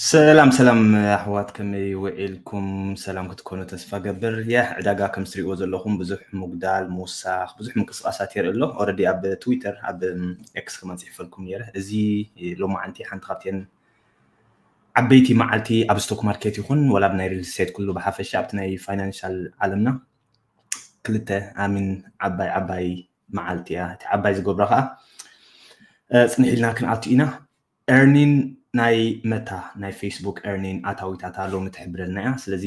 ሰላም ሰላም ኣሕዋት፣ ከመይ ውዒልኩም? ሰላም ክትኮኑ ተስፋ ገብር። ያ ዕዳጋ ከም ትሪእዎ ዘለኹም ብዙሕ ምጉዳል፣ ምውሳኽ፣ ብዙሕ ምንቅስቃሳት የርኢ ኣሎ። ኦረዲ ኣብ ትዊተር፣ ኣብ ኤክስ ከማን ጽሒፈልኩም ነይረ። እዚ ሎማዓንቲ ሓንቲ ካብተን ዓበይቲ መዓልቲ ኣብ ስቶክ ማርኬት ይኹን ወላ ኣብ ናይ ሪል ስቴት ኩሉ ብሓፈሻ ኣብቲ ናይ ፋይናንሻል ዓለምና ክልተ ኣሚን ዓባይ ዓባይ መዓልቲ እያ። እቲ ዓባይ ዝገብሮ ከዓ ጽንሕ ኢልና ክንኣቱ ኢና። ኤርኒን ናይ መታ ናይ ፌስቡክ ኤርኒን ኣታዊታታ ሎሚ ትሕብረልና እያ። ስለዚ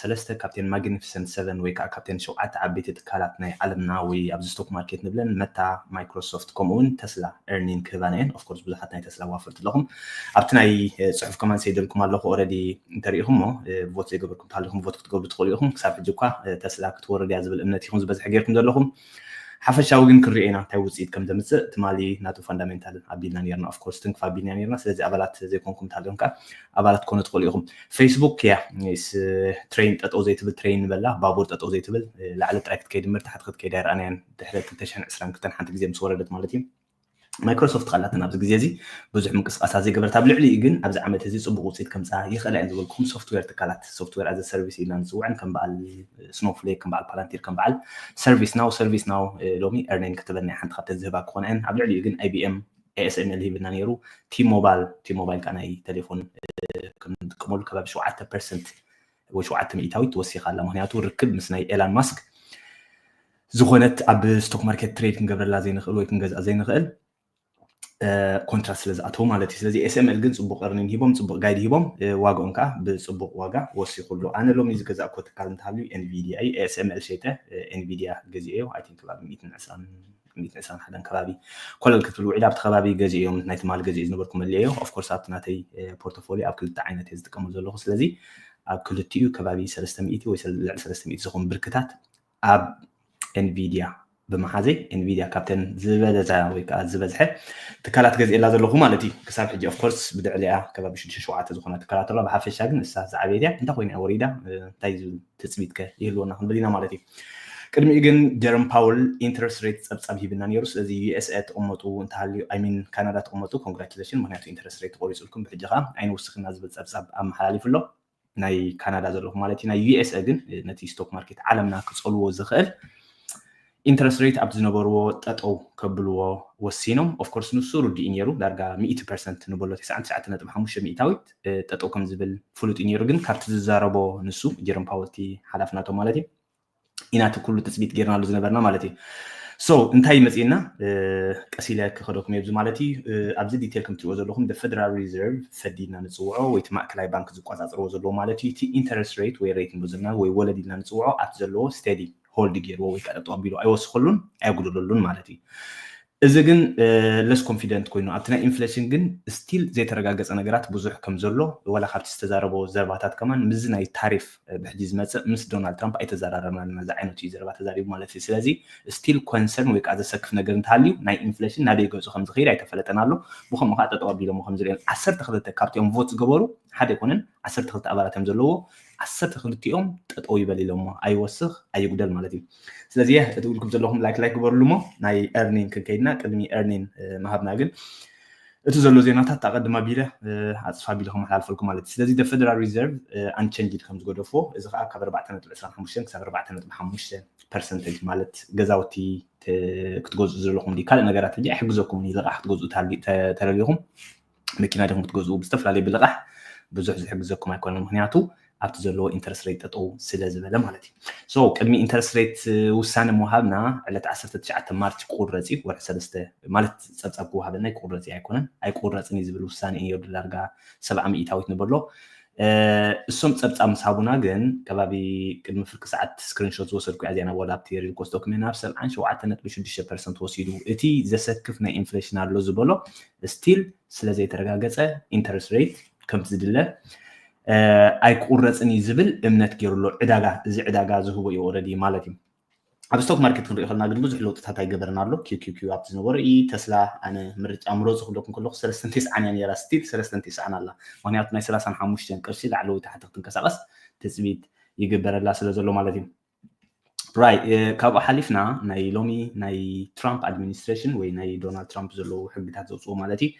ሰለስተ ካብተን ማግኒፊሰንት ሰቨን ወይ ከዓ ካብተን ሸውዓተ ዓበይቲ ትካላት ናይ ዓለምና ወይ ኣብዚ ስቶክ ማርኬት ንብለን መታ፣ ማይክሮሶፍት ከምኡ እውን ተስላ ኤርኒን ክህባና እየን። ኦፍኮርስ ብዙሓት ናይ ተስላ ዋፍርቲ ኣለኹም። ኣብቲ ናይ ጽሑፍ ከማን ሰይደልኩም ኣለኹ። ኦረዲ እንተሪኢኹሞ ቮት ዘይገበርኩም ተሃሊኹም ቮት ክትገብሩ ትኽእሉ ኢኹም። ክሳብ ሕጂ እኳ ተስላ ክትወርድ እያ ዝብል እምነት ኢኹም ዝበዝሐ ጌርኩም ዘለኹም። ሓፈሻዊ ግን ክንሪኦ ኢና እንታይ ውፅኢት ከም ዘምፅእ። ትማሊ ናቱ ፋንዳሜንታል ኣቢልና ነርና፣ ኦፍኮርስ ትንክፍ ኣቢልና ነርና። ስለዚ ኣባላት ዘይኮንኩም እንተሃልዮም ከዓ ኣባላት ትኮኑ ትኽእሉ ኢኹም። ፌስቡክ ያ ትሬን ጠጠው ዘይትብል፣ ትሬን ንበላ ባቡር ጠጠው ዘይትብል፣ ላዕሊ ጥራይ ክትከይድ እምበር ታሕቲ ክትከይድ ኣይረኣናያን። ድሕሪ ክልተ ሽሕን ዕስራን ክልተን ሓንቲ ግዜ ምስ ወረደት ማለት እዩ። ማይክሮሶፍት ካላትን ኣብዚ ግዜ እዚ ብዙሕ ምንቅስቃሳት ዘይገበረት፣ ኣብ ልዕሊኡ ግን ኣብዚ ዓመት እዚ ፅቡቅ ውፅኢት ከምፃ ይኽእላ እየን ዝበልኩም ሶፍትዌር ትካላት፣ ሶፍትዌር ኣዘ ሰርቪስ ኢልና ንፅውዐን ከም በዓል ስኖፍሌክ፣ ከም በዓል ፓላንቲር፣ ከም በዓል ሰርቪስ ናው። ሰርቪስ ናው ሎሚ ኤርኒን ክትበና ሓንቲ ካብተን ዝህባ ክኾና እየን። ኣብ ልዕሊኡ ግን ኣይቢኤም ኤስኤምኤል ሂብና ነይሩ። ቲሞባይል፣ ቲሞባይል ከዓ ናይ ቴሌፎን ከም ንጥቀመሉ ከባቢ ሸውዓተ ፐርሰንት ወይ ሸውዓተ ሚእታዊት ትወሲኻ ኣላ። ምክንያቱ ርክብ ምስ ናይ ኤላን ማስክ ዝኾነት ኣብ ስቶክ ማርኬት ትሬድ ክንገብረላ ዘይንኽእል ወይ ክንገዝኣ ዘይንኽእል ኮንትራት ስለ ዝኣተው ማለት እዩ። ስለዚ ኤስኤምኤል ግን ፅቡቅ ኤርኒን ሂቦም፣ ፅቡቅ ጋይድ ሂቦም፣ ዋጋኦም ከዓ ብፅቡቅ ዋጋ ወሲኹ ኣሎ። ኣነ ሎሚ ዝገዛእኮ ትካል እንተሃልዩ ኤንቪዲያ እዩ። ኤስኤምኤል ሸይጠ ኤንቪዲያ ገዚኤዮ። ኣይ ቲንክ ከባቢ ሚእትን ዕስራን ሚእትን ዕስራን ሓደን ከባቢ ኮለል ክትብል ውዒላ ኣብቲ ከባቢ ገዚኤዮም። ናይ ትማሊ ገዚኤ ዝነበርኩ መሊኤዮ። ኦፍኮርስ ኣብቲ ናተይ ፖርቶፎሊዮ ኣብ ክልተ ዓይነት እየ ዝጥቀመሉ ዘለኹ። ስለዚ ኣብ ክልቲኡ ከባቢ ሰለስተ ሚእቲ ወይ ልዕሊ ሰለስተ ሚእቲ ዝኾኑ ብርክታት ኣብ ኤንቪዲያ ብምሓዘይ፣ ኤንቪዲያ ካብተን ዝበለዛ ወይ ከዓ ዝበዝሐ ትካላት ገዚኤላ ዘለኹ ማለት እዩ። ክሳብ ሕጂ ኦፍኮርስ ብድዕሊኣ ከባቢ ሽዱሽተ ሸውዓተ ዝኾና ትካላት ኣለዋ። ብሓፈሻ ግን እሳ ዝዓበየት እያ። እንታይ ኮይና እያ ወሪዳ? እንታይ ዝብል ትፅቢት ከ ይህልወና ክንብል ኢና ማለት እዩ። ቅድሚኡ ግን ጀረም ፓውል ኢንተረስት ሬት ፀብፃብ ሂብና ነይሩ። ስለዚ ዩኤስኤ ተቐመጡ እንተሃልዩ፣ ኣይሚን ካናዳ ተቐመጡ፣ ኮንግራቹሌሽን፣ ምክንያቱ ኢንተረስት ሬት ተቆሪፁልኩም፣ ብሕጂ ከዓ ኣይንውስኽና ዝብል ፀብፃብ ኣመሓላሊፉ ኣሎ። ናይ ካናዳ ዘለኹ ማለት እዩ። ናይ ዩኤስኤ ግን ነቲ ስቶክ ማርኬት ዓለምና ክፀልዎ ዝኽእል ኢንተረስት ሬት ኣብቲ ዝነበርዎ ጠጠው ከብልዎ ወሲኖም። ኦፍኮርስ ንሱ ርዱእ እዩ ነይሩ። ዳርጋ ሚእቲ ፐርሰንት ንበሎ፣ ተስዓን ትሽዓተ ነጥቢ ሓሙሽተ ሚእታዊት ጠጠው ከም ዝብል ፍሉጥ እዩ ነይሩ። ግን ካብቲ ዝዛረቦ ንሱ፣ ጀረም ፓወል እቲ ሓላፊ ናቶም ማለት እዩ፣ ኢና እቲ ኩሉ ትፅቢት ጌርናሉ ዝነበርና ማለት እዩ። ሶ እንታይ መፅእና? ቀስ ኢለ ክኸደኩም የብዚ ማለት እዩ። ኣብዚ ዲቴል ከም ትሪእዎ ዘለኹም ደ ፌደራል ሪዘርቭ ፈዲና ንፅውዖ ወይ እቲ ማእከላይ ባንክ ዝቆፃፅርዎ ዘለዎ ማለት እዩ። እቲ ኢንተረስት ሬት ወይ ሬት ንብሎ ዘለና ወይ ወለድ ኢልና ንፅውዖ ኣብቲ ዘለዎ ስቴዲ ሆልድ ገይርዎ ወይ ከዓ ጠጠው ኣቢሉ ኣይወስኸሉን ኣይጉድለሉን ማለት እዩ። እዚ ግን ለስ ኮንፊደንት ኮይኑ ኣብቲ ናይ ኢንፍሌሽን ግን ስቲል ዘይተረጋገፀ ነገራት ብዙሕ ከም ዘሎ ዋላ ካብቲ ዝተዛረቦ ዘረባታት ከማን ምስዚ ናይ ታሪፍ ብሕጂ ዝመፅእ ምስ ዶናልድ ትራምፕ ኣይተዘራረብናን እዚ ዓይነት እዩ ዘረባ ተዛሪቡ ማለት እዩ። ስለዚ ስቲል ኮንሰርን ወይ ከዓ ዘሰክፍ ነገር እንተሃልዩ ናይ ኢንፍሌሽን ናበይ ገፁ ከም ዝኸይድ ኣይተፈለጠን ኣሎ። ብኸምኡ ከዓ ጠጠው ኣቢሎሞ ከም ዝሪኦ ዓሰርተ ክልተ ካብቲኦም ቮት ዝገበሩ ሓደ ኣይኮነን ዓሰርተ ክልተ ኣባላት እዮም ዘለዎ። ዓሰርተ ክልቲኦም ጠጠው ይበል ኢሎሞ ኣይወስኽ ኣይጉደል ማለት እዩ። ስለዚ እቲ ትብልኩም ዘለኹም ላይክ ላይክ ግበርሉ እሞ ናይ ኤርኒን ክንከይድና ቅድሚ ኤርኒን ምሃብና ግን እቲ ዘሎ ዜናታት ኣቐድም ኣቢለ ኣፅፍ ኣቢለ ከመሓላልፈልኩም ማለት እዩ። ስለዚ ደ ፌደራል ሪዘርቭ ኣንቸንጅድ ከም ዝገደፎ እዚ ከዓ ካብ ኣርባዕተ ነጥቢ ዕስራን ሓሙሽተን ክሳብ ኣርባዕተ ነጥቢ ሓሙሽተ ፐርሰንተጅ ማለት ገዛውቲ ክትገዝኡ ዘለኹም ካልእ ነገራት ሕጂ ኣይሕግዘኩም እዩ። ልቓሕ ክትገዝኡ ተደሊኹም መኪና ዲኹም ክትገዝኡ ብዝተፈላለዩ ብልቓሕ ብዙሕ ዝሕግዘኩም ኣይኮነን። ምክንያቱ ኣብቲ ዘለዎ ኢንተረስት ሬት ጠጠው ስለ ዝበለ ማለት እዩ። ሶ ቅድሚ ኢንተረስት ሬት ውሳነ ምሃብና ዕለት ዓሰርተ ትሽዓተ ማርች ቁረፂ ወርሒ ሰለስተ ማለት ፀብፃብ ክወሃበና ይቁረፂ ኣይኮነን ኣይቁረፅን እዩ ዝብል ውሳነ እዩ ነይሩ። ዳርጋ ሰብዓ ሚእታዊት ንበሎ እሶም ፀብፃብ ምስ ሃቡና ግን ከባቢ ቅድሚ ፍርቂ ሰዓት ስክሪንሾት ዝወሰድኩ እያ ዜና ወላ ኣብቲ ሪል ኮስት ዶክመንት ናብ ሰብዓን ሸውዓተ ነጥቢ ሽዱሽተ ፐርሰንት ወሲዱ እቲ ዘሰክፍ ናይ ኢንፍሌሽን ኣሎ ዝበሎ ስቲል ስለ ዘይተረጋገፀ ኢንተረስት ሬት ከምቲ ዝድለ ኣይክቁረፅን እዩ ዝብል እምነት ገይሩ ኣሎ ዕዳጋ። እዚ ዕዳጋ ዝህቦ እዩ ኦረዲ ማለት እዩ። ኣብ ስቶክ ማርኬት ክንሪኦ ከለና ግን ብዙሕ ለውጥታት ኣይገበረን ኣሎ። ኪውኪውኪው ኣብቲ ዝነበረ እዩ። ተስላ ኣነ ምርጫ ምረፁ ክብለኩም ከለኩ ሰለስተን ተስዓን እያ ነይራ። ስቲል ሰለስተን ተስዓን ኣላ። ምክንያቱ ናይ ሰላሳን ሓሙሽተን ቅርሺ ላዕለወይ ታሕቲ ክትንቀሳቀስ ትፅቢት ይግበረላ ስለ ዘሎ ማለት እዩ። ራይ ካብኡ ሓሊፍና ናይ ሎሚ ናይ ትራምፕ ኣድሚኒስትሬሽን ወይ ናይ ዶናልድ ትራምፕ ዘለዉ ሕግታት ዘውፅኡ ማለት እዩ።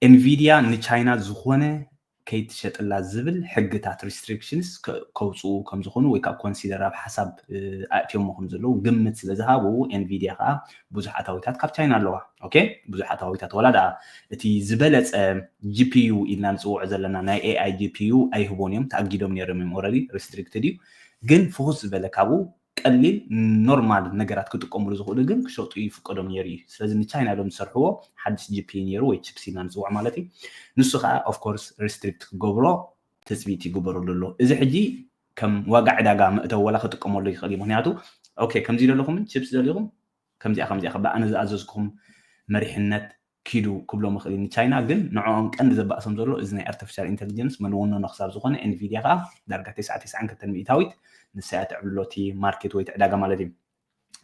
ኤንቪዲያ ንቻይና ዝኾነ ከይትሸጥላ ዝብል ሕግታት restrictions ከውፅኡ ከምዝኾኑ ወይ ከዓ consider ኣብ ሓሳብ ኣእትዮሞ ከምዘለዉ ግምት ስለዝሃቡ ኤንቪድያ ከዓ ብዙሕ ኣታዊታት ካብ ቻይና ኣለዋ። ኦኬ ብዙሕ ኣታዊታት ወላ ደኣ እቲ ዝበለፀ GPU ኢልና ንፅውዖ ዘለና ናይ AI GPU ኣይህቦን እዮም፣ ተኣጊዶም ነይሮም እዮም፣ already restricted እዩ። ግን ፍኹስ ዝበለ ካብኡ ቀሊል ኖርማል ነገራት ክጥቀምሉ ዝኽእሉ ግን ክሸጡ ይፍቀዶም ነይሩ እዩ። ስለዚ ንቻይና ኢሎም ዝሰርሕዎ ሓድሽ GPU ነይሩ ወይ ቺፕስ ኢልና ንፅውዖ ማለት እዩ። ንሱ ከዓ of course restrict ክገብሮ ትፅቢት ይግበረሉ ኣሎ። እዚ ሕጂ ከም ዋጋ ዕዳጋ መእተዊ ወላ ክጥቀመሉ ይኽእል እዩ። ምክንያቱ okay ከምዚ ደለኹም ቺፕስ ደሊኹም ከምዚኣ ከምዚኣ ብኣነ ዝኣዘዝኩም መሪሕነት ኪዱ ክብሎም ይኽእል እዩ ንቻይና። ግን ንዕኦም ቀንዲ ዘባእሶም ዘሎ እዚ ናይ artificial intelligence መንወኖኖ ክሳብ ዝኾነ ኤንቪድያ ከዓ ዳርጋ ተስዓ ተስዓን ክልተን ሚእታዊት ንሳ እያ ተዕብሎ እቲ ማርኬት ወይ እቲ ዕዳጋ ማለት እዩ።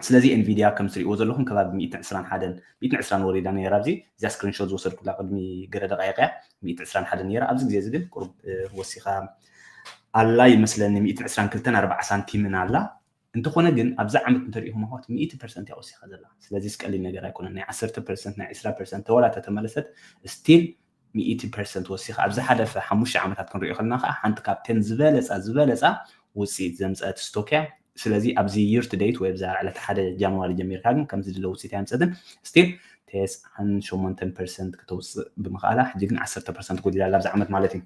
ስለዚ ኤንቪድያ ከም ትሪእዎ ዘለኹም ከባቢ ሚእትን ዕስራን ሓደን ሚእትን ዕስራን ወሪዳ ነይራ። ኣብዚ እዚኣ screenshot ዝወሰድኩላ ቅድሚ ገለ ደቃይቅ እያ ሚእትን ዕስራን ሓደን ነይራ። ኣብዚ ግዜ እዚ ግን ቁሩብ ወሲኻ ኣላ ይመስለኒ፣ ሚእትን ዕስራን ክልተን ኣርባዓ ሳንቲምን ኣላ። እንተኾነ ግን ኣብዚ ዓመት እንተሪኢኹም ኣሕዋት ሚእቲ ፐርሰንት እያ ወሲኻ ዘላ። ስለዚ ቀሊል ነገር ኣይኮነን። ናይ ዓሰርተ ፐርሰንት ናይ ዕስራ ፐርሰንት ተወላ ተተመለሰት still ሚእቲ ፐርሰንት ወሲኻ። ኣብ ዝሓለፈ ሓሙሽተ ዓመታት ክንሪኦ ከለና ከዓ ሓንቲ ካብተን ዝበለፃ ዝበለፃ ውፅኢት ዘምፀአት ስቶክ እያ። ስለዚ ኣብዚ year to date ወይ ኣብዛ ዕለት ሓደ ጃንዋሪ ጀሚርካ ግን ከምዚ ዝለ ውፅኢት ኣየምፀትን። Still ተስዓን ሸሞንተን ፐርሰንት ክተውፅእ ብምኽኣላ ሕጂ ግን ዓሰርተ ፐርሰንት ጎዲላ ኣላ ኣብዚ ዓመት ማለት እዩ።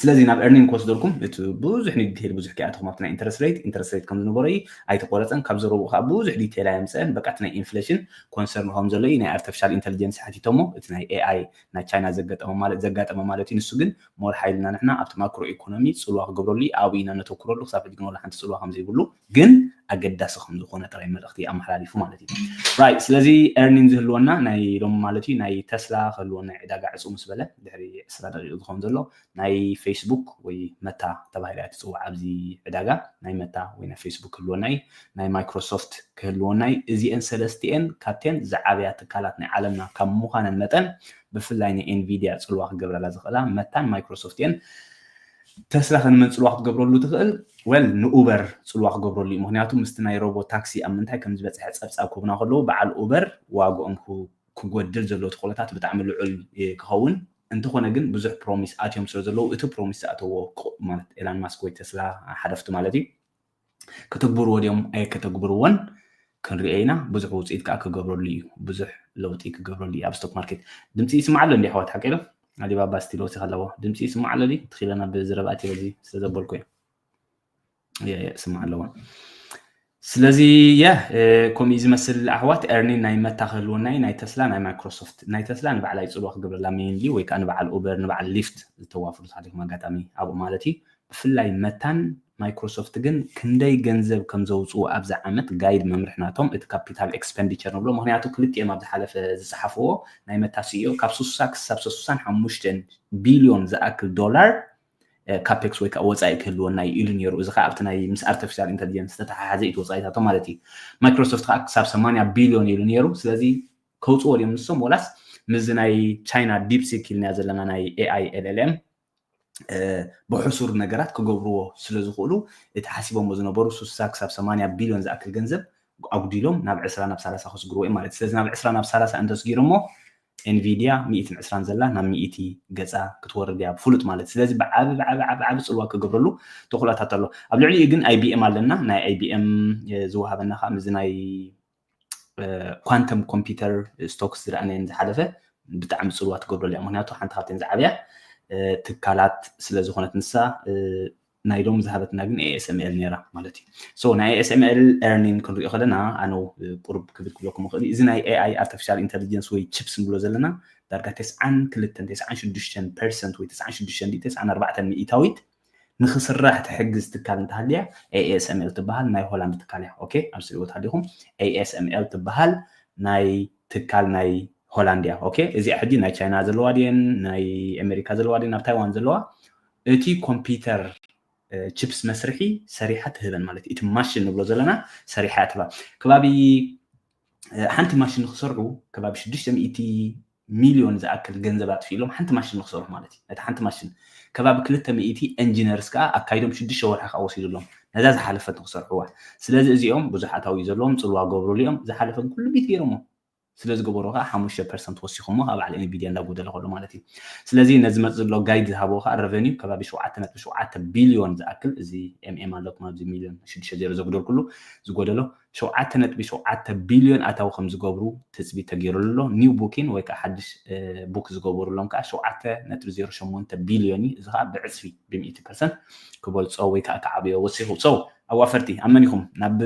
ስለዚ ናብ earning ክወስደልኩም እቲ ብዙሕ ንዲቴል ብዙሕ ከይኣተኹም ኣብቲ ናይ interest rate interest rate ከም ዝነበሮ እዩ ኣይተቆረፀን። ካብ ዘረብኡ ከዓ ብዙሕ ዲቴል ኣየምፀአን። በቃ እቲ ናይ inflation concern ከም ዘሎ እዩ ናይ artificial intelligence ሓቲቶሞ እቲ ናይ AI ናይ ቻይና ዘጋጠመ ማለት ዘጋጠመ ማለት እዩ። ንሱ ግን more ሓይልና ንሕና ኣብቲ ማክሮ ኢኮኖሚ ፅልዋ ክገብረሉ እዩ ኣብኡ ኢና ነተኩረሉ። ክሳብ ሕጂ ግን ወላ ሓንቲ ፅልዋ ከም ዘይብሉ ግን ኣገዳሲ ከም ዝኾነ ጥራይ መልእኽቲ ኣመሓላሊፉ ማለት እዩ። Right ስለዚ earning ዝህልወና ናይ ሎም ማለት እዩ ናይ ተስላ ክህልወና ዕዳጋ ዕፁ ምስ በለ ድሕሪ ዕስራ ደቂቕ ዝኸውን ዘሎ ናይ ፌስቡክ ወይ መታ ተባሂላ እያ ትፅዋዕ ኣብዚ ዕዳጋ ናይ መታ ወይ ናይ ፌስቡክ ክህልወና እዩ ናይ ማይክሮሶፍት ክህልወና እዩ። እዚአን ሰለስቲአን ካብተን ዝዓበያ ትካላት ናይ ዓለምና ካብ ምዃነን መጠን ብፍላይ ናይ ኤንቪድያ ፅልዋ ክገብረላ ዝኽእላ መታን ማይክሮሶፍት እየን። ተስላ ከንመን ፅልዋ ክትገብረሉ ትኽእል well ንኡበር ፅልዋ ክገብረሉ እዩ። ምክንያቱ ምስቲ ናይ ሮቦ ታክሲ ኣብ ምንታይ ከም ዝበፅሐ ፀብፃብ ክህቡና ከለዉ በዓል ኡበር ዋግኦም ክጎድል ዘለዎ ተኽእሎታት ብጣዕሚ ልዑል ክኸውን እንተኾነ ግን ብዙሕ ፕሮሚስ ኣትዮም ስለ ዘለዉ እቲ ፕሮሚስ ዝኣተዎ ማለት ኤላን ማስክ ወይ ተስላ ሓደፍቲ ማለት እዩ ክትግብርዎ ድዮም ኣይከተግብርዎን ክንሪኦ ኢና። ብዙሕ ውፅኢት ከዓ ክገብረሉ እዩ። ብዙሕ ለውጢ ክገብረሉ እዩ ኣብ ስቶክ ማርኬት። ድምፂ ይስማዕ ኣሎ እንዲ ኣሕዋት ሓቂ ዶ? ኣሊባባ ስቲል ወሲኽ ኣለዎ። ድምፂ ይስማዕ ኣሎ ድዩ? ትኽኢለ ናብ ዝረብኣ ቴለዚ ስለ ዘበልኩ እየ። እየ፣ እየ፣ ይስማዕ ኣለዎ። ስለዚ የ ከምኡ እዩ ዝመስል ኣሕዋት። earning ናይ መታ ክህልወና እዩ፣ ናይ ተስላ ናይ ማይክሮሶፍት። ናይ ተስላ ንባዕላ ይፅልዋ ክገብረላ mainly ወይ ከዓ ንበዓል ኡበር ንበዓል ሊፍት ዝተዋፍሩ ታሪኽም ኣጋጣሚ ኣብኡ ማለት እዩ። ብፍላይ መታን ማይክሮሶፍት ግን ክንደይ ገንዘብ ከም ዘውፅኡ ኣብዚ ዓመት ጋይድ መምርሒ ናቶም እቲ ካፒታል ኤክስፐንዲቸር ንብሎ። ምክንያቱ ክልቲኦም ኣብ ዝሓለፈ ዝፀሓፍዎ ናይ መታ ሲኢኦ ካብ ስሳ ክሳብ ስሳን ሓሙሽተን ቢልዮን ዝኣክል ዶላር ካፔክስ ወይ ከዓ ወፃኢ ክህልወና እዩ ኢሉ ነይሩ። እዚ ከዓ ኣብቲ ናይ ምስ ኣርቲፊሻል ኢንተሊጀንስ ዝተተሓሓዘ እዩ እቲ ወፃኢታቶም ማለት እዩ። ማይክሮሶፍት ከዓ ክሳብ ሰማንያ ቢልዮን ኢሉ ነይሩ። ስለዚ ከውፅዎ ድዮም ንሶም ወላስ ምስዚ ናይ ቻይና ዲፕሲክ ኢልናዮ ዘለና ናይ ኤኣይ ኤልኤልኤም ብሕሱር ነገራት ክገብርዎ ስለ ዝኽእሉ እቲ ሓሲቦሞ ዝነበሩ ስሳ ክሳብ ሰማንያ ቢልዮን ዝኣክል ገንዘብ ኣጉዲሎም ናብ ዕስራ ናብ ሰላሳ ከስግርዎ እዩ ማለት እዩ። ስለዚ ናብ ዕስራ ናብ ሰላሳ እንተስጊሮሞ ኤንቪድያ ሚእትን ዕስራን ዘላ ናብ ሚእቲ ገፃ ክትወርድ እያ ብፍሉጥ ማለት እዩ። ስለዚ ብዓቢ ብዓቢ ዓቢ ዓቢ ፅልዋ ክገብረሉ ተኽእሎታት ኣሎ። ኣብ ልዕሊኡ ግን ኣይቢኤም ኣለና። ናይ ኣይቢኤም ዝወሃበና ከዓ ምስዚ ናይ ኳንተም ኮምፒውተር ስቶክስ ዝረኣናየን ዝሓለፈ ብጣዕሚ ፅልዋ ትገብረሉ እያ። ምክንያቱ ሓንቲ ካብተን ዝዓብያ ትካላት ስለ ዝኾነት ንሳ ናይ ሎም ዝሃበትና ግን ኤኤስኤምኤል ነይራ ማለት እዩ። So ናይ ኤኤስኤምኤል ኤርኒን ክንሪኦ ከለና ኣነ ቁሩብ ክብል ክብለኩም ይኽእል እዩ። እዚ ናይ ኤኣይ ኣርቲፊሻል ኢንተሊጀንስ ወይ ቺፕስ ንብሎ ዘለና ዳርጋ ተስዓን ክልተን ተስዓን ሽዱሽተን ፐርሰንት ወይ ተስዓን ሽዱሽተን ተስዓን ኣርባዕተን ሚእታዊት ንክስራሕ ትሕግዝ ትካል እንተሃልያ ኤኤስኤምኤል ትበሃል ናይ ሆላንድ ትካል እያ። ኦኬ ኣብዚ ትሪእዎ ተሃሊኹም ኤኤስኤምኤል ትበሃል ናይ ትካል ናይ ሆላንድ እያ። ኦኬ እዚኣ ሕጂ ናይ ቻይና ዘለዋ ድየን ናይ ኣሜሪካ ዘለዋ ድየን ኣብ ታይዋን ዘለዋ እቲ ኮምፒውተር ቺፕስ መስርሒ ሰሪሓ ትህበን ማለት እዩ። እቲ ማሽን ንብሎ ዘለና ሰሪሓ እያ ትህባ። ከባቢ ሓንቲ ማሽን ንክሰርሑ ከባቢ ሽዱሽተ ሚእቲ ሚልዮን ዝኣክል ገንዘብ ኣጥፊእሎም ሓንቲ ማሽን ንክሰርሑ ማለት እዩ። ነቲ ሓንቲ ማሽን ከባቢ ክልተ ሚእቲ ኤንጂነርስ ከዓ ኣካይዶም ሽዱሽተ ወርሒ ከዓ ወሲዱሎም ነዛ ዝሓለፈት ንክሰርሕዋ። ስለዚ እዚኦም ብዙሕ ኣታዊ ዘለዎም ፅልዋ ገብሩሉ እዮም። ዝሓለፈን ኩሉ ቢት ገይሮሞ ስለ ዝገበሮ ከዓ ሓሙሽተ ፐርሰንት ወሲኹሞ ካብ በዓል ኤንቪድያ እንዳጎደለ ከሎ ማለት እዩ። ስለዚ ነዚ መፅ ዘሎ ጋይድ ዝሃቦ ከዓ ረቨኒው ከባቢ ሸውዓተ ነጥቢ ሸውዓተ ቢልዮን ዝኣክል፣ እዚ ኤምኤም ኣለኩም ኣብዚ ሚልዮን ሽዱሽተ ዜሮ ዘጉደልኩሉ ዝጎደሎ ሸውዓተ ነጥቢ ሸውዓተ ቢልዮን ኣታዊ ከም ዝገብሩ ትፅቢት ተገይሩሉ ኣሎ። ኒው ቡኪን ወይ ከዓ ሓድሽ ቡክ ዝገበሩሎም ከዓ ሸውዓተ ነጥቢ ዜሮ ሸሞንተ ቢልዮን እዩ። እዚ ከዓ ብዕፅፊ ብሚእቲ ፐርሰንት ክበልፆ ወይ ከዓ ክዓብዮ ወሲኹ። ሰው ኣዋፈርቲ ኣብ መን ኢኹም? ናብ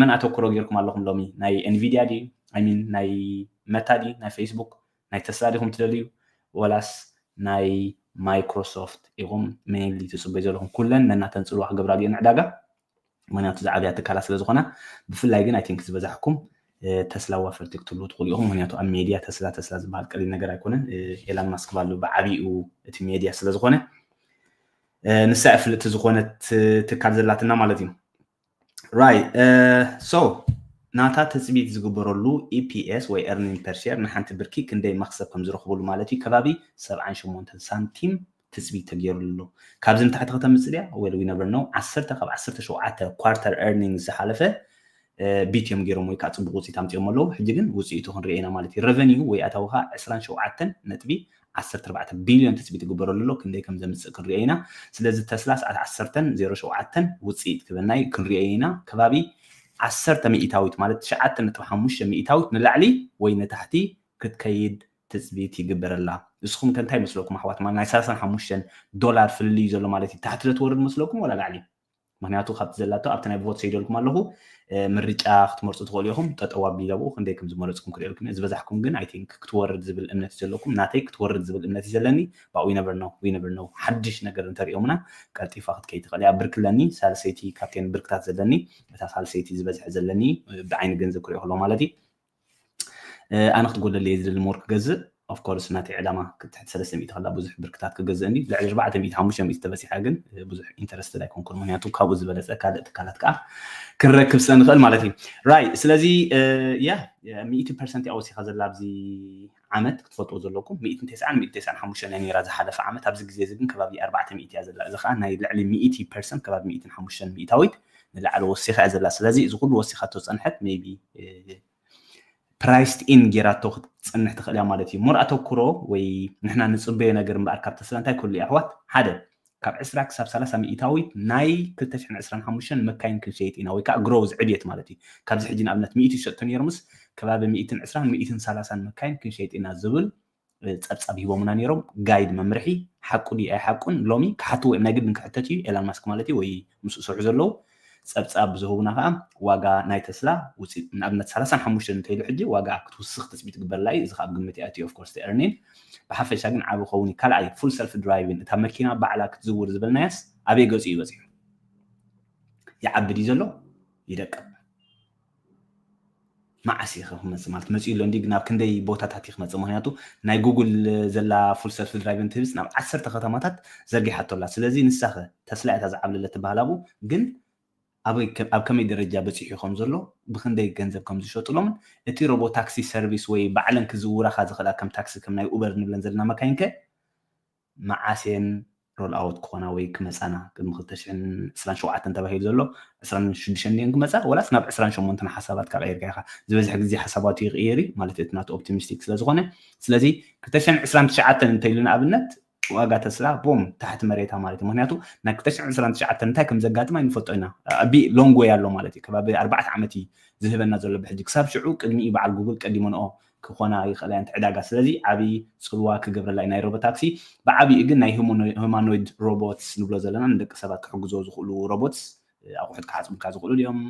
መን ኣተኩሮ ገይርኩም ኣለኹም ሎሚ? ናይ ኤንቪድያ ድዩ? ኣይሚን ናይ መታ ድዩ? ናይ ፌስቡክ ናይ ተስላ ዲኹም ትደልዩ? ወላስ ናይ ማይክሮሶፍት ኢኹም? ሜይንሊ ትፅበዩ ዘለኹም ኩለን ነናተን ፅልዋ ክገብራ ድየን ዕዳጋ? ምክንያቱ ዝዓብያ ትካላት ስለ ዝኾና። ብፍላይ ግን ኣይ ቲንክ ዝበዛሕኩም ተስላ ዋፈርቲ ክትብሉ ትኽእሉ ኢኹም። ምክንያቱ ኣብ ሜድያ ተስላ ተስላ ዝበሃል ቀሊል ነገር ኣይኮነን። ኤላን ማስክ ባሉ ብዓብኡ እቲ ሜድያ ስለ ዝኾነ ንሳ ፍልጥቲ ዝኾነት ትካል ዘላትና ማለት እዩ። ራይ ሶ ናታ ትፅቢት ዝግበረሉ ኢፒኤስ ወይ earning per share ንሓንቲ ብርኪ ክንደይ መክሰብ ከም ዝረኽብሉ ማለት እዩ። ከባቢ ሰብዓን ሸሞንተን ሳንቲም ትፅቢት ተገይሩሉ ኣሎ። ካብዚ ንታሕቲ ከተምፅእ ድያ? Well, we never know። ዓሰርተ ካብ ዓሰርተ ሸውዓተ ኳርተር earnings ዝሓለፈ ቢት እዮም ገይሮም ወይ ከዓ ፅቡቅ ውፅኢት ኣምፅኦም ኣለዉ። ሕጂ ግን ውፅኢቱ ክንሪኦ ኢና ማለት እዩ። ረቨኒው ወይ ኣታዊ ከዓ ዕስራን ሸውዓተን ነጥቢ ዓሰርተ ኣርባዕተ ቢልዮን ትፅቢት ይግበረሉ ኣሎ። ክንደይ ከም ዘምፅእ ክንሪኦ ኢና። ስለዚ ተስላ ሰዓት ዓሰርተን ዜሮ ሸውዓተን ውፅኢት ክበና እዩ፣ ክንሪኦ ኢና። ከባቢ ዓሰርተ ሚእታዊት ማለት ትሽዓተ ነጥቢ ሓሙሽተ ሚእታዊት ንላዕሊ ወይ ንታሕቲ ክትከይድ ትፅቢት ይግበረላ። ንስኹም ከ እንታይ ይመስለኩም ኣሕዋት? ማለት ናይ ሰላሳን ሓሙሽተን ዶላር ፍልልይ ዘሎ ማለት እዩ። ታሕቲ ዶ ትወርድ መስለኩም ወላ ላዕሊ? ምክንያቱ ካብቲ ዘላቶ ኣብቲ ናይ ቮት ሰይደልኩም ኣለኹ። ምርጫ ክትመርፁ ትኽእሉ ኢኹም። ጠጠው ኣቢለ ብኡ ክንደይ ከም ዝመረፅኩም ክርእየልኩም እየ። ዝበዛሕኩም ግን ኣይ ቲንክ ክትወርድ ዝብል እምነት እዩ ዘለኩም። ናተይ ክትወርድ ዝብል እምነት እዩ ዘለኒ። But we never know, we never know። ሓድሽ ነገር እንተሪኦምና ቀልጢፋ ክትከይድ ትኽእል እያ። ብርኪ ኣለኒ፣ ሳልሰይቲ ካብተን ብርክታት ዘለኒ፣ እታ ሳልሰይቲ ዝበዝሐ ዘለኒ ብዓይኒ ገንዘብ ክሪኦ ከለኹ ማለት እዩ። ኣነ ክትጎደለየ ዝደሊ ሞር ክገዝእ ኦፍኮርስ ናተይ ዕላማ ትሕቲ ሰለስተ ሚእቲ ከላ ብዙሕ ብርክታት ክገዝእ እንዲ ልዕሊ ኣርባዕተ ሚእቲ ሓሙሽተ ሚእቲ ተበፂሓ ግን ብዙሕ ኢንተረስትድ ኣይኮንኩን። ምክንያቱ ካብኡ ዝበለፀ ካልእ ትካላት ከዓ ክንረክብ ስለ ንኽእል ማለት እዩ። ራይ ስለዚ ያ ሚእቲ ፐርሰንት እያ ወሲኻ ዘላ ኣብዚ ዓመት ክትፈልጥዎ ዘለኩም። ሚእትን ተስዓን ሚእትን ተስዓን ሓሙሽተን እያ ነይራ ዝሓለፈ ዓመት። ኣብዚ ግዜ እዚ ግን ከባቢ ኣርባዕተ ሚእቲ እያ ዘላ። እዚ ከዓ ናይ ልዕሊ ሚእቲ ፐርሰንት ከባቢ ሚእትን ሓሙሽተን ሚእታዊት ንላዕሊ ወሲኻ እያ ዘላ። ስለዚ እዚ ኩሉ ወሲኻቶ ዝፀንሐት ሜይቢ ፕራይስድ ኢን ጌራቶ ክትፅንሕ ትኽእል እያ ማለት እዩ። ሞር ኣተኩሮ ወይ ንሕና ንፅበዮ ነገር እምበኣር ካብ ተስላ እንታይ ክህሉ እዩ ኣሕዋት? ሓደ ካብ ዕስራ ክሳብ ሰላሳ ሚእታዊት ናይ ክልተ ሽሕን ዕስራን ሓሙሽተን መካይን ክንሸይጥ ኢና ወይ ከዓ ግሮዝ ዕብየት ማለት እዩ። ካብዚ ሕጂ ንኣብነት ሚእቲ ይሸጡ ነይሮምስ ከባቢ ሚእትን ዕስራን ሚእትን ሰላሳን መካይን ክንሸይጥ ኢና ዝብል ፀብፃብ ሂቦምና ነይሮም። ጋይድ መምርሒ ሓቁ ድዩ ኣይሓቁን ሎሚ ክሓትዎ እዮም። ናይ ግድን ክሕተት እዩ ኤላን ማስክ ማለት እዩ ወይ ምስ ዝሰርሑ ዘለዉ ፀብፃብ ዝህቡና ከዓ ዋጋ ናይ ተስላ ውፅኢት ንኣብነት ሰላሳን ሓሙሽተን እንተኢሉ ሕጂ ዋጋ ክትውስኽ ትፅቢት ግበርላ እዩ። እዚ ከዓ ኣብ ግምት ይኣትዩ ኦፍኮርስ ኤርኒን ብሓፈሻ ግን ዓብ ኸውን እዩ። ካልኣይ ፉል ሰልፍ ድራይቪን እታ መኪና ባዕላ ክትዝውር ዝበልናያስ ኣበይ ገፂ እዩ በፂሑ? ይዓቢ ድዩ ዘሎ? ይደቅብ። መዓስ ኢኸ ክመፅእ ማለት መፅኡ ኣሎ እንዲ ናብ ክንደይ ቦታታት እዩ ክመፅእ? ምክንያቱ ናይ ጉግል ዘላ ፉል ሰልፍ ድራይቭን ትህብስ ናብ ዓሰርተ ከተማታት ዘርጊሓቶ ኣላ። ስለዚ ንሳኸ ተስላ እታ ዝዓብለለ ትበሃል ኣብኡ ግን ኣብ ከመይ ደረጃ በፂሑ ከም ዘሎ ብክንደይ ገንዘብ ከም ዝሸጥሎምን እቲ ሮቦ ታክሲ ሰርቪስ ወይ ባዕለን ክዝውራካ ዝኽእላ ከም ታክሲ ከም ናይ ኡበር ንብለን ዘለና መካይንከ መዓስ እየን ሮል ኣውት ክኾና ወይ ክመፃና ቅድሚ ክልተ ሽሕን ዕስራን ሸውዓተን ተባሂሉ ዘሎ ዕስራን ሽዱሽተን ድየን ክመፃ ወላስ ናብ ዕስራን ሸሞንተን ሓሳባት ካብ ቀይርካ ኢኻ ዝበዝሕ ግዜ ሓሳባቱ ይቕየር እዩ ማለት እቲ ናቱ ኦፕቲሚስቲክ ስለዝኾነ ስለዚ ክልተ ሽሕን ዕስራን ትሽዓተን እንተኢሉ ንኣብነት ዋጋ ተስላ ቦም ታሕቲ መሬታ ማለት እዩ ምክንያቱ ናይ ክልተ ሽሕን ዕስራን ትሽዓተን እንታይ ከም ዘጋጥም ኣይንፈልጦ ኢና ቢ ሎንግ ወይ ኣሎ ማለት እዩ ከባቢ ኣርባዕተ ዓመት እዩ ዝህበና ዘሎ ብሕጂ ክሳብ ሽዑ ቅድሚኡ በዓል ጉግል ቀዲሞንኦ ክኾና ይኽእላ እየን ዕዳጋ ስለዚ ዓብዪ ፅልዋ ክገብረላ እዩ ናይ ሮቦታክሲ ብዓብይኡ ግን ናይ ሁማኖይድ ሮቦትስ ንብሎ ዘለና ንደቂ ሰባት ክሕግዞ ዝኽእሉ ሮቦትስ ኣቑሑት ክሓፅቡልካ ዝኽእሉ ድዮም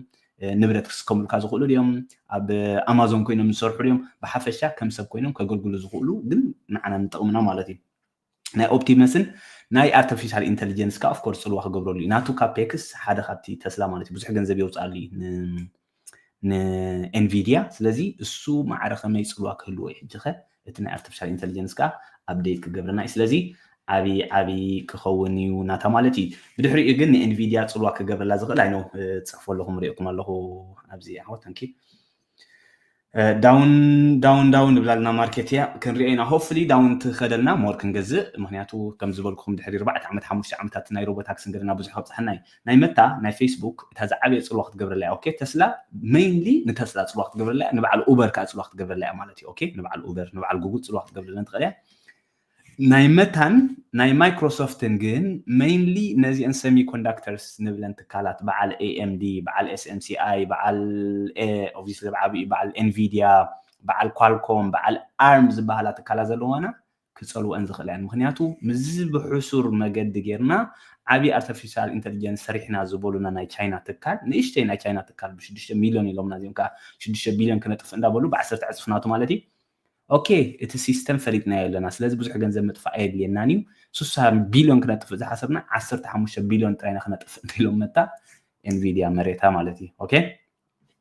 ንብረት ክስከሙልካ ዝኽእሉ ድዮም ኣብ ኣማዞን ኮይኖም ዝሰርሑ ድዮም ብሓፈሻ ከም ሰብ ኮይኖም ከገልግሉ ዝኽእሉ ግን ንዓና ንጠቕምና ማለት እዩ ናይ ኦፕቲመስን ናይ ኣርቲፊሻል ኢንቴሊጀንስ ከዓ ኦፍኮርስ ፅልዋ ክገብረሉ እዩ ናቱ ካፔክስ ሓደ ካብቲ ተስላ ማለት እዩ ብዙሕ ገንዘብ የውፅኣሉ እዩ ንኤንቪድያ ስለዚ እሱ ማዕረ ከመይ ፅልዋ ክህልዎ እዩ ሕጂ ከ እቲ ናይ ኣርቲፊሻል ኢንቴሊጀንስ ከዓ ኣፕዴት ክገብረና እዩ ስለዚ ዓብዪ ዓብዪ ክኸውን እዩ ናታ ማለት እዩ ብድሕሪኡ ግን ንኤንቪድያ ፅልዋ ክገብረላ ዝኽእል ኣይነው ፅሕፎ ኣለኹም ሪእኩም ኣለኹ ኣብዚ ዓወት ተንኪ ዳውን ዳውን ዳውን ንብላ ኣለና ማርኬት እያ ክንሪኦ ኢና። ሆፕፉሊ ዳውን ትኸደልና ሞር ክንገዝእ፣ ምክንያቱ ከም ዝበልኩኹም ድሕሪ ኣርባዕተ ዓመት ሓሙሽተ ዓመታት ናይ ሮቦታክስ ንገደና ብዙሕ ከብፅሐና እዩ። ናይ መታ ናይ ፌስቡክ እታ ዝዓበየ ፅልዋ ክትገብረላ እያ። ኦኬ፣ ተስላ ሜይንሊ ንተስላ ፅልዋ ክትገብረላ እያ፣ ንበዓል ኡበር ከዓ ፅልዋ ክትገብረላ እያ ማለት እዩ። ኦኬ፣ ንበዓል ኡበር ንበዓል ጉጉል ፅልዋ ክትገብረለን ትኽእል እያ። ናይ መታን ናይ ማይክሮሶፍትን ግን ሜይንሊ ነዚአን ሰሚኮንዳክተርስ ንብለን ትካላት በዓል ኤኤምዲ፣ በዓል ኤስኤምሲኣይ፣ በዓል ኦብቪስሊ ብዓብዩ በዓል ኤንቪድያ፣ በዓል ኳልኮም፣ በዓል ኣርም ዝበሃላ ትካላት ዘለዋና ክፀልወን ዝኽእላ እየን። ምክንያቱ ምስዚ ብሕሱር መገዲ ጌርና ዓብዪ ኣርቲፊሻል ኢንተሊጀንስ ሰሪሕና ዝበሉና ናይ ቻይና ትካል፣ ንእሽተይ ናይ ቻይና ትካል ብሽዱሽተ ሚሊዮን ኢሎምና፣ እዚኦም ከዓ ሽዱሽተ ቢሊዮን ክነጥፍእ እንዳበሉ ብዓሰርተ ዕፅፊ ናቱ ማለት እዩ። ኦኬ፣ እቲ ሲስተም ፈሊጥናዮ ኣለና፣ ስለዚ ብዙሕ ገንዘብ ምጥፋእ ኣየድልየናን እዩ። ሱሳ ቢሊዮን ክነጥፍእ ዝሓሰብና ዓሰርተ ሓሙሽተ ቢሊዮን ጥራይና ክነጥፍእ እንተኢሎም መታ ኤንቪድያ መሬታ ማለት እዩ። ኦኬ፣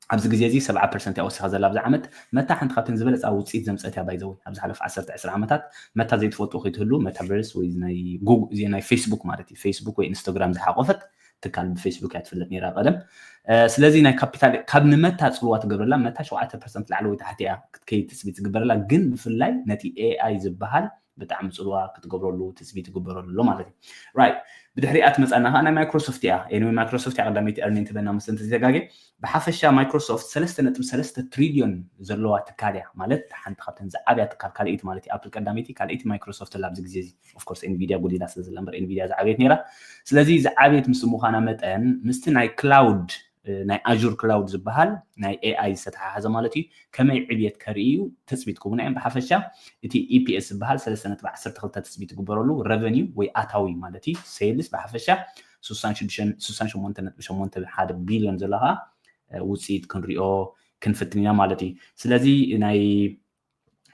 ኣብዚ ግዜ እዚ ሰብዓ ፐርሰንት እያ ወሲኻ ዘላ ኣብዚ ዓመት። መታ ሓንቲ ካብተን ዝበለፃ ውፅኢት ዘምፀት እያ። ባይዘወይ ኣብዚ ሓለፍ ዓሰርተ ዕስራ ዓመታት መታ ዘይትፈልጡ ከይትህሉ፣ መታቨርስ ወይ ናይ ጉግ-፣ እዚ ናይ ፌስቡክ ማለት እዩ፣ ፌስቡክ ወይ ኢንስታግራም ዝሓቆፈት ትካል ብፌስቡክ እያ ትፍለጥ ነይራ ቀደም። እ፣ ስለዚ ናይ ካፒታል ካብ ንመታ ፅልዋ ትገብረላ፣ መታ ሸውዓተ ፐርሰንት ላዕለወይ ታሕቲ እያ ክትከይድ ትፅቢት ዝግበረላ፣ ግን ብፍላይ ነቲ ኤኣይ ዝበሃል ብጣዕሚ ፅልዋ ክትገብረሉ ትፅቢት ይግበረሉ ኣሎ ማለት እዩ። ራይት፣ ብድሕሪኣ ትመፃና ከዓ ናይ ማይክሮሶፍት እያ። ኤኒዌይ ማይክሮሶፍት እያ ቀዳመይቲ ኤርኒን ትበና መስለ እንተዘይተጋጌ። ብሓፈሻ ማይክሮሶፍት ሰለስተ ነጥቢ ሰለስተ ትሪልዮን ዘለዋ ትካል እያ፣ ማለት ሓንቲ ካብተን ዝዓብያ ትካል፣ ካልኣይቲ ማለት እዩ። ኣፕል ቀዳመይቲ፣ ካልኣይቲ ማይክሮሶፍት ኣላ ኣብዚ ግዜ እዚ። ኦፍኮርስ ኤንቪድያ ጎዲላ ስለ ዘላ እምበር ኤንቪድያ ዝዓበየት ነይራ። ስለዚ ዝዓበየት ምስ ምዃና መጠን ምስቲ ናይ ክላውድ፣ እ፣ ናይ ኣዙር ክላውድ ዝበሃል ናይ ኤኣይ ዝተተሓሓዘ ማለት እዩ፣ ከመይ ዕብየት ከርኢ እዩ ትፅቢት ክቡና እዮም። ብሓፈሻ እቲ ኢፒኤስ ዝበሃል ሰለስተ ነጥቢ ዓሰርተ ክልተ ትፅቢት ይግበረሉ፣ ረቨኒው ወይ ኣታዊ ማለት እዩ፣ ሴልስ ብሓፈሻ ሱሳን ሽዱሽተ፣ ሱሳን ሸሞንተ ነጥቢ ሸሞንተ ሓደ ቢልዮን ዘሎ ከዓ፣ እ፣ ውፅኢት ክንሪኦ ክንፍትን ኢና ማለት እዩ። ስለዚ ናይ